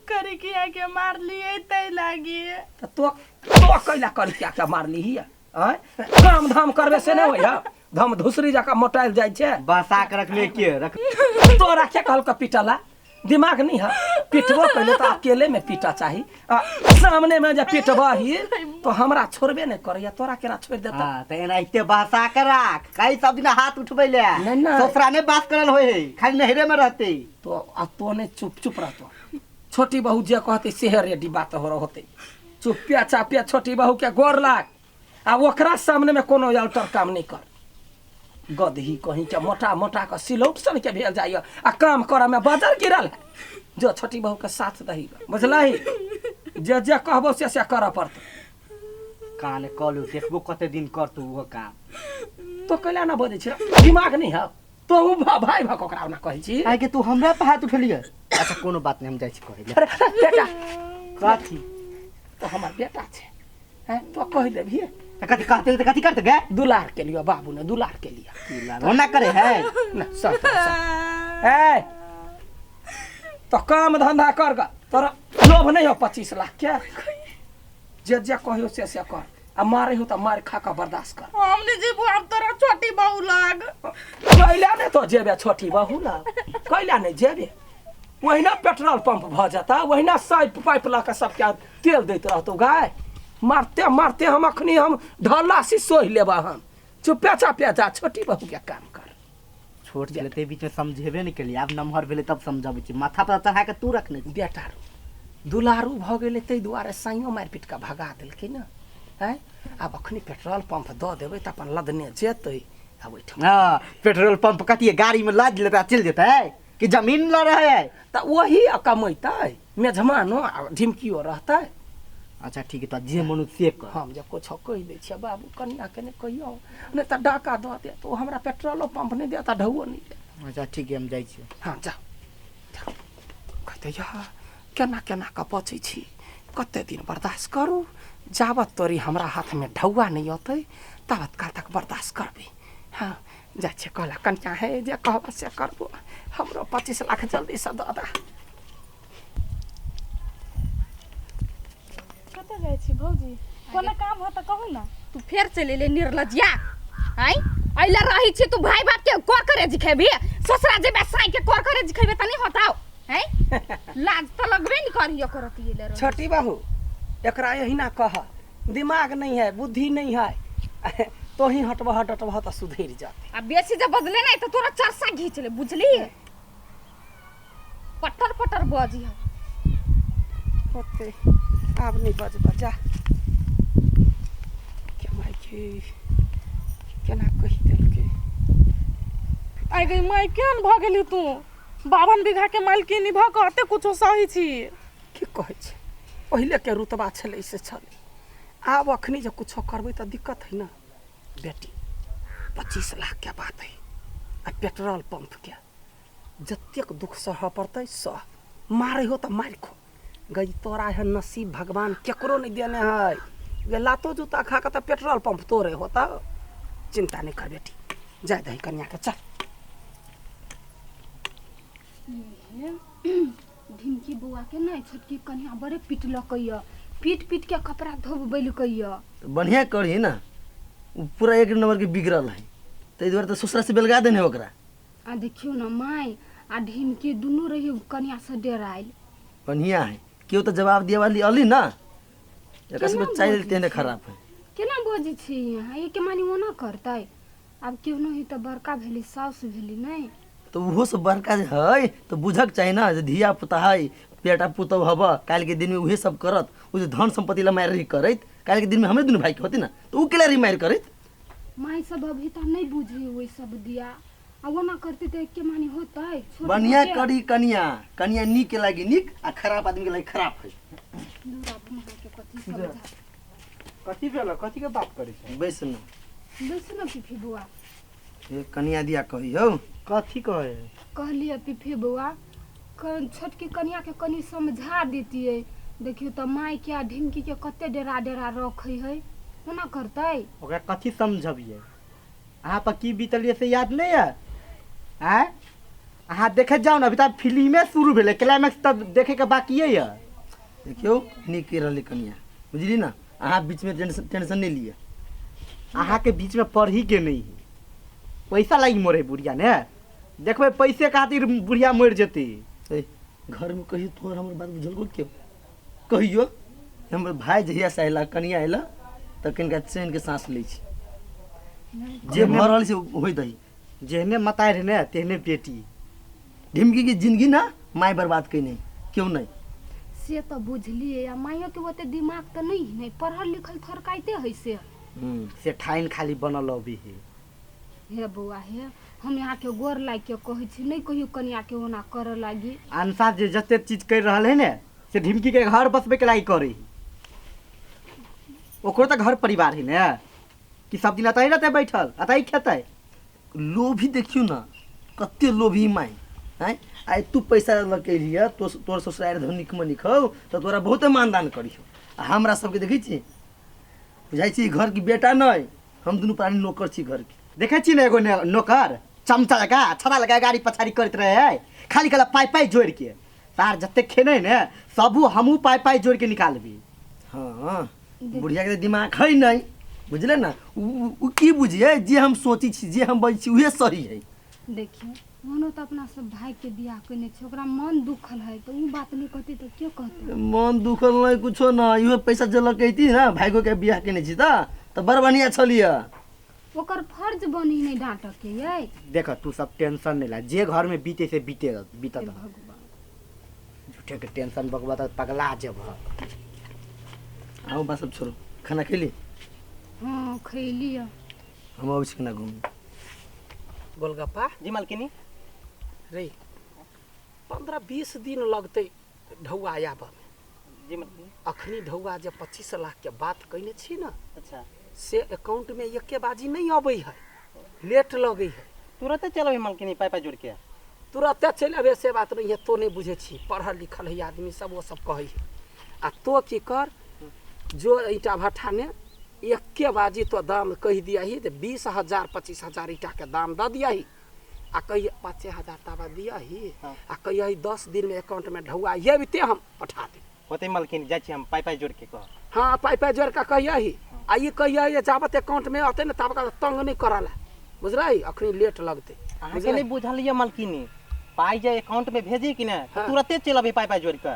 कह करिकिया के मारलियै तै लागी। तऽ तो तो कैला करिकिया के मारली हिया? आँय, काम धाम करबे से नहि होइया, धम धुसरी जकाँ मोटायल जाइ छै। बसा के रखले के रख। तोरा के कहलक पिटला? दिमाग नहीं है? पिटबो पहले तो अकेले में पीटा चाही, आ सामने में जब पिटबही तो हमरा छोड़बे नहीं करैया, तोरा केना छोड़ देता? हाँ, त एनाहिते बसा के राख, कई सब दिन हाथ उठबै ले। नहीं, नहीं। ससुरा ने बात करल होय है, खाली नहरे में रहते। तो आ तो ने चुप चुप रहतो, छोटी बहू जे कहते सेहे रेडी बात हो होते। चुपिया चापिया छोटी बहू के गोर लाग, आ ओकरा सामने में कोनो अल्टर काम नहीं कर। गदही कहीं के मोटा मोटा के सिलौट सन के भेल जाइए, आ काम करे में बजर गिरल है। जो छोटी बहू के साथ दही, बुझलही? जे जे कहबो से से करऽ पड़तौ। कान कलू देखबो कते दिन करतौ उहो काम। तो कैला ना बजै छी? दिमाग नहीं है तो उ भाई भक ओकरा ना कहै छी। काहे के तू हमरा पर हाथ उठेलियै? अच्छा कोनो बात नहीं, हम जाइ छी कहै ले। अरे बेटा। कथी? तो हमर बेटा छै, हैं? तो कहि देबही त कथी कहते त कथी करते गे? दुलार के लिए बाबू ने, दुलार के लिए। ओना करे है ना सब सब। ए तो काम धंधा कर गा, तोरा लोभ नहीं हो 25 लाख के? जे जे कहियो से से कर, आ मारे हो त मार खा के बर्दाश्त कर। हम नहीं जेबो आब तोरा छोटी बहू लग। कैला ने तो जेबे छोटी बहू लग? कैला नहीं जेबे? वहिना पेट्रोल पंप भ जाता, वहिना साइप पाइप ला के सबके तेल दैत रहतौ गाय। मारते मारते हम अखनी हम ढल्ला सी सोहि लेबा हम। चुपे चापे जा, छोटी बहू के काम कर। छोट छलै ते बीच में समझेबे नहीं केलियै, आब नमहर भेलै तब समझाबै छी। माथा पर चढ़ा के तू रखने छी। बेटारू दुलारू भ गेलै ताहि दुआरे साइयो मारि पीट के भगा देलकै ने। हैं, आब अखनी पेट्रोल पंप दऽ देबै तऽ अपन लदने जेतै आ ओहिठाम। हाँ, पेट्रोल पंप कथी है, गाड़ी में लाद लेतै आ चलि जेतै कि जमीन ल रहे है? तऽ वही कमेतै, मेजमानो आ ढिमकियो रहतै। अच्छा ठीक है, तो जे मनु से कर। हम जब कुछो कहि दै छियै बाबू कनिया के नहि कहियौ, नहि तऽ डाका दऽ देत, ओ हमरा पेट्रोलो पंप नहि देत आ ढौओ नहि देत। अच्छा ठीक है, हम जाइ छियै। हाँ जाओ। कहते या केना केना कऽ बचै छी, कते दिन बर्दाश्त करू, जाबत तोरी हमरा हाथमे ढौआ नहि अतै ताबत काल तक बर्दाश्त करबै। हाँ जाइ छियै कहला कनिया हे जे कहबऽ से करबो, हमरो 25 लाख जल्दीसँ दऽ दे। कतऽ जाइ छी भौजी? कोनो काम हो तऽ कहू ना। तू फेर चलि एले निर्लज्जिया। आँय, अइला रहै छी तू भाई बाप के कर करे जिखेबी, ससुरा जेबे साई के कर करे जिखेबे त नहीं होताओ। हैं, लाज त लगबे नहीं करियो करती एले रह। छोटी बहू एकरा यही ना कह, दिमाग नहीं है, बुद्धि नहीं है, तो ही हटबह डटबह तऽ सुधरि जाते। आ बेसी जब बदले नहीं त तोरा चरसा घीच ले, बुझली? पटर पटर बजी है होते, आब नहीं बजबा जा। के माय के केना कहि देलकै? आइ गई माय, केहन भऽ गेली तू? 52 बीघा के मालकिनी भऽ कऽ एते कुछो सही छी? की कहै छै, पहिले के रुतबा छलै से छलै, आब अखनी जे कुछो करबै तऽ दिक्कत है ना। बेटी 25 लाख के बात है, आ पेट्रोल पंप के जतेक दुख सहऽ पड़तै सह, मारे हो तऽ मारि खो। गई तोरा है नसीब भगवान केकरो नहीं देने है, गे लातो जूता खा के तऽ पेट्रोल पंप तोरे होता। चिंता नहीं कर बेटी, जाय दही कन्या के चल। ढिमकी बौआ के नहीं छोटकी कन्या बड़े पिटलकै, पीट पीट के कपड़ा धोबैलकै। तो बढ़िया करी ना, उ पूरा एक नंबर के बिगड़ल है, ताहि दुआरे तऽ ससुरा से बेलगा देने ओकरा। आ देखियौ ना माय आ ढिमकी दुनू रही कन्या से डेरायल। बढ़िया है, केओ तो जवाब दिए वाली अली ना, एकरा सब चाइल तेने खराब है। केना बजै छी यहाँ, एके मानी ओना करतै? आब केहनो ही तऽ बड़का भेली, साउस भेली नहीं तो उहो सब बड़का जे है तो बुझक चाही ना जे धिया पुता है, बेटा पुतहु हब, काल्हि के दिन में उहे सब करत। उ जे धन संपत्ति ला मारि करैत, काल्हि के दिन में हमरे दुनू भाई के होती ना, तो उ केला रही मारि करैत? माय सब अभी तऽ नहीं बुझी ओहि सब दिया, आ ओना करते तऽ एके मानी होतै? छोट बढ़िया के- करी कनिया, कनिया नीक के लागी नीक आ खराब आदमी के लागी खराब है। दूर आब अहाँके कथी समझा। कथी भेल, कथी के बात करै छै? बैस न। बैसू ना पिफी बौआ। ए कनिया दिया कही हौ। कथी कहे? कहलियै पिफी बौआ, छोटकी कनिया के कनि समझा देतियै। देखियौ तऽ माय के आ ढिमकी के कते डेरा डेरा रखै है, ओना करतै? ओकरा कथी समझबियै? अहाँ पर की बीतलियै से याद नहीं है? आँय, अहाँ देखैत जाउ ने, अभी तक फिल्मे शुरू भेलै, क्लाइमैक्स तब देखे के बाकिए यऽ। देखियौ नीक कहि रहलै कनिया, बुझली ना? अहाँ बीचमे टेंशन टेंशन नहि लिअ। अहाँके बीचमे पढ़ी के नहीं है, पैसा लागि मरे बुढ़िया ने, देखबै पैसे खातिर बुढ़िया मरि जेतै। ए घरमे कहियो तोहर हमर बात बुझलको केओ? कहियो हमर भाय जहियासँ अयला कनिया अयला तऽ कनिका चैनके साँस लै छी, जे भऽ रहल छै होय दही। जेहने मतारि है ने तेहने बेटी। ढिमकी के जिंदगी ना माय बर्बाद कयने केओ नहि। से तऽ बुझलियै, आ माइयोके ओते दिमाग तऽ नहि है ने, पढ़ल लिखल थोड़काइते है से। से ठाइन खाली बनल अबै है। हे बौआ हे, हम अहाँके गोर लागि के कहै छी, नहि कहियो कनियाके ओना करऽ लागी। अंसा जे जते चीज करि रहल है ने से ढिमकी के घर बसबै के लागि करे है। ओकरो तऽ घर परिवार है ने, कि सब दिन अतै रहतै बैठल, अतै खेतै। लोभी देखियौ ने कते लोभी माय आँय। आइ तू पैसा लऽ के एलिह, तो तोर ससुरारि धनिक मनिक हौ तऽ तोरा बहुते मानदान करियौ, आ हमरा सबके देखै छी बुझाइ छी घरके बेटा नहि, हम दुनू प्राणी नौकर छी घरके। देखै छी ने एगो नौकर चमचा लगा छड़ा लगा गाड़ी पछाड़ी करैत रहे है, खाली कहला पाइ पाइ जोड़ि के सार जते खेने ने सबू हमहूँ पाइ पाइ जोड़ि के निकालबी। हाँ बुढ़िया के दिमाग है नहीं, बुझले ना? उ की बुझिए जे हम सोची छी जे हम बजै छी उहे सही है। देखियौ मनो तऽ अपना सब भाई के बियाह केने छै, ओकरा मन दुखल है तऽ उ बात नहि कहतै तऽ के कहतै? मन दुखल नहीं कुछो ना, इहो पैसा जे लऽ के अयती ना भाइगो के बियाह केने छी तऽ बड़ बढ़िया छलियै। ओकर फर्ज बनी नहीं डांटऽ के यै। देख तू सब टेंशन नहीं ला, जे घर में बीते से बीते बीतत। झूठे के टेंशन बकबा तऽ पगला जेब। आओ बात सब छोड़ो, खाना खेली? हाँ खैली। हम अबै छी खाना घूमे। गोलगप्पा जी मालकिनी। रे 15-20 दिन लगतै ढौआ आबऽमे। जी मालकिनी। अखनी ढौआ जे 25 लाख के बात कयने छी ने, अच्छा, से अकाउंटमे एके बाजी नहि अबै है, लेट लगै है। तुरंते चलबै मालकिनी पाइ पाइ जोड़ के? तुरंते चलि अबै से बात नहीं है, तो नहीं बुझै छी, पढ़ल लिखल है आदमी सब, वो सब कहै है। आ तो की कर, जो ईटा भट्ठामे एके बाजी तो दाम कहि दियही तऽ 20,000 25,000 ईटाके दाम दऽ दियही, आ कहिए 5,000 ताबा दियही, आ कहिए 10 दिनमे अकाउंटमे ढौआ अबिते हम पठा देब। होतै मालकिनी, जाइ छी हम पाइ पाइ जोड़ के कह। हाँ पाइ पाइ जोड़ के कहियही, आ ई कहियही जाबत अकाउंटमे अतै ने ताबत तंग नहि करऽ ला, बुझलही? अखनी लेट लगतै। अहाँके नहि बुझल यऽ मालकिनी, पाइ जे अकाउंटमे भेजी कि नहि तुरते चलि अबै पाइ पाइ जोड़ के।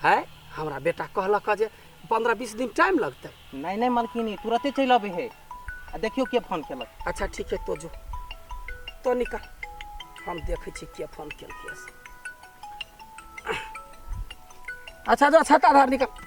है हमरा बेटा कहलक जे 15-20 दिन टाइम लगतै। नहीं नहीं मालकिनी तुरते चलि अबै है। आ देखियौ के फोन केलक। अच्छा ठीक है, तो जो तो निकल, हम देखै छी के फोन केलकै से। अच्छा जो छता धर निकल।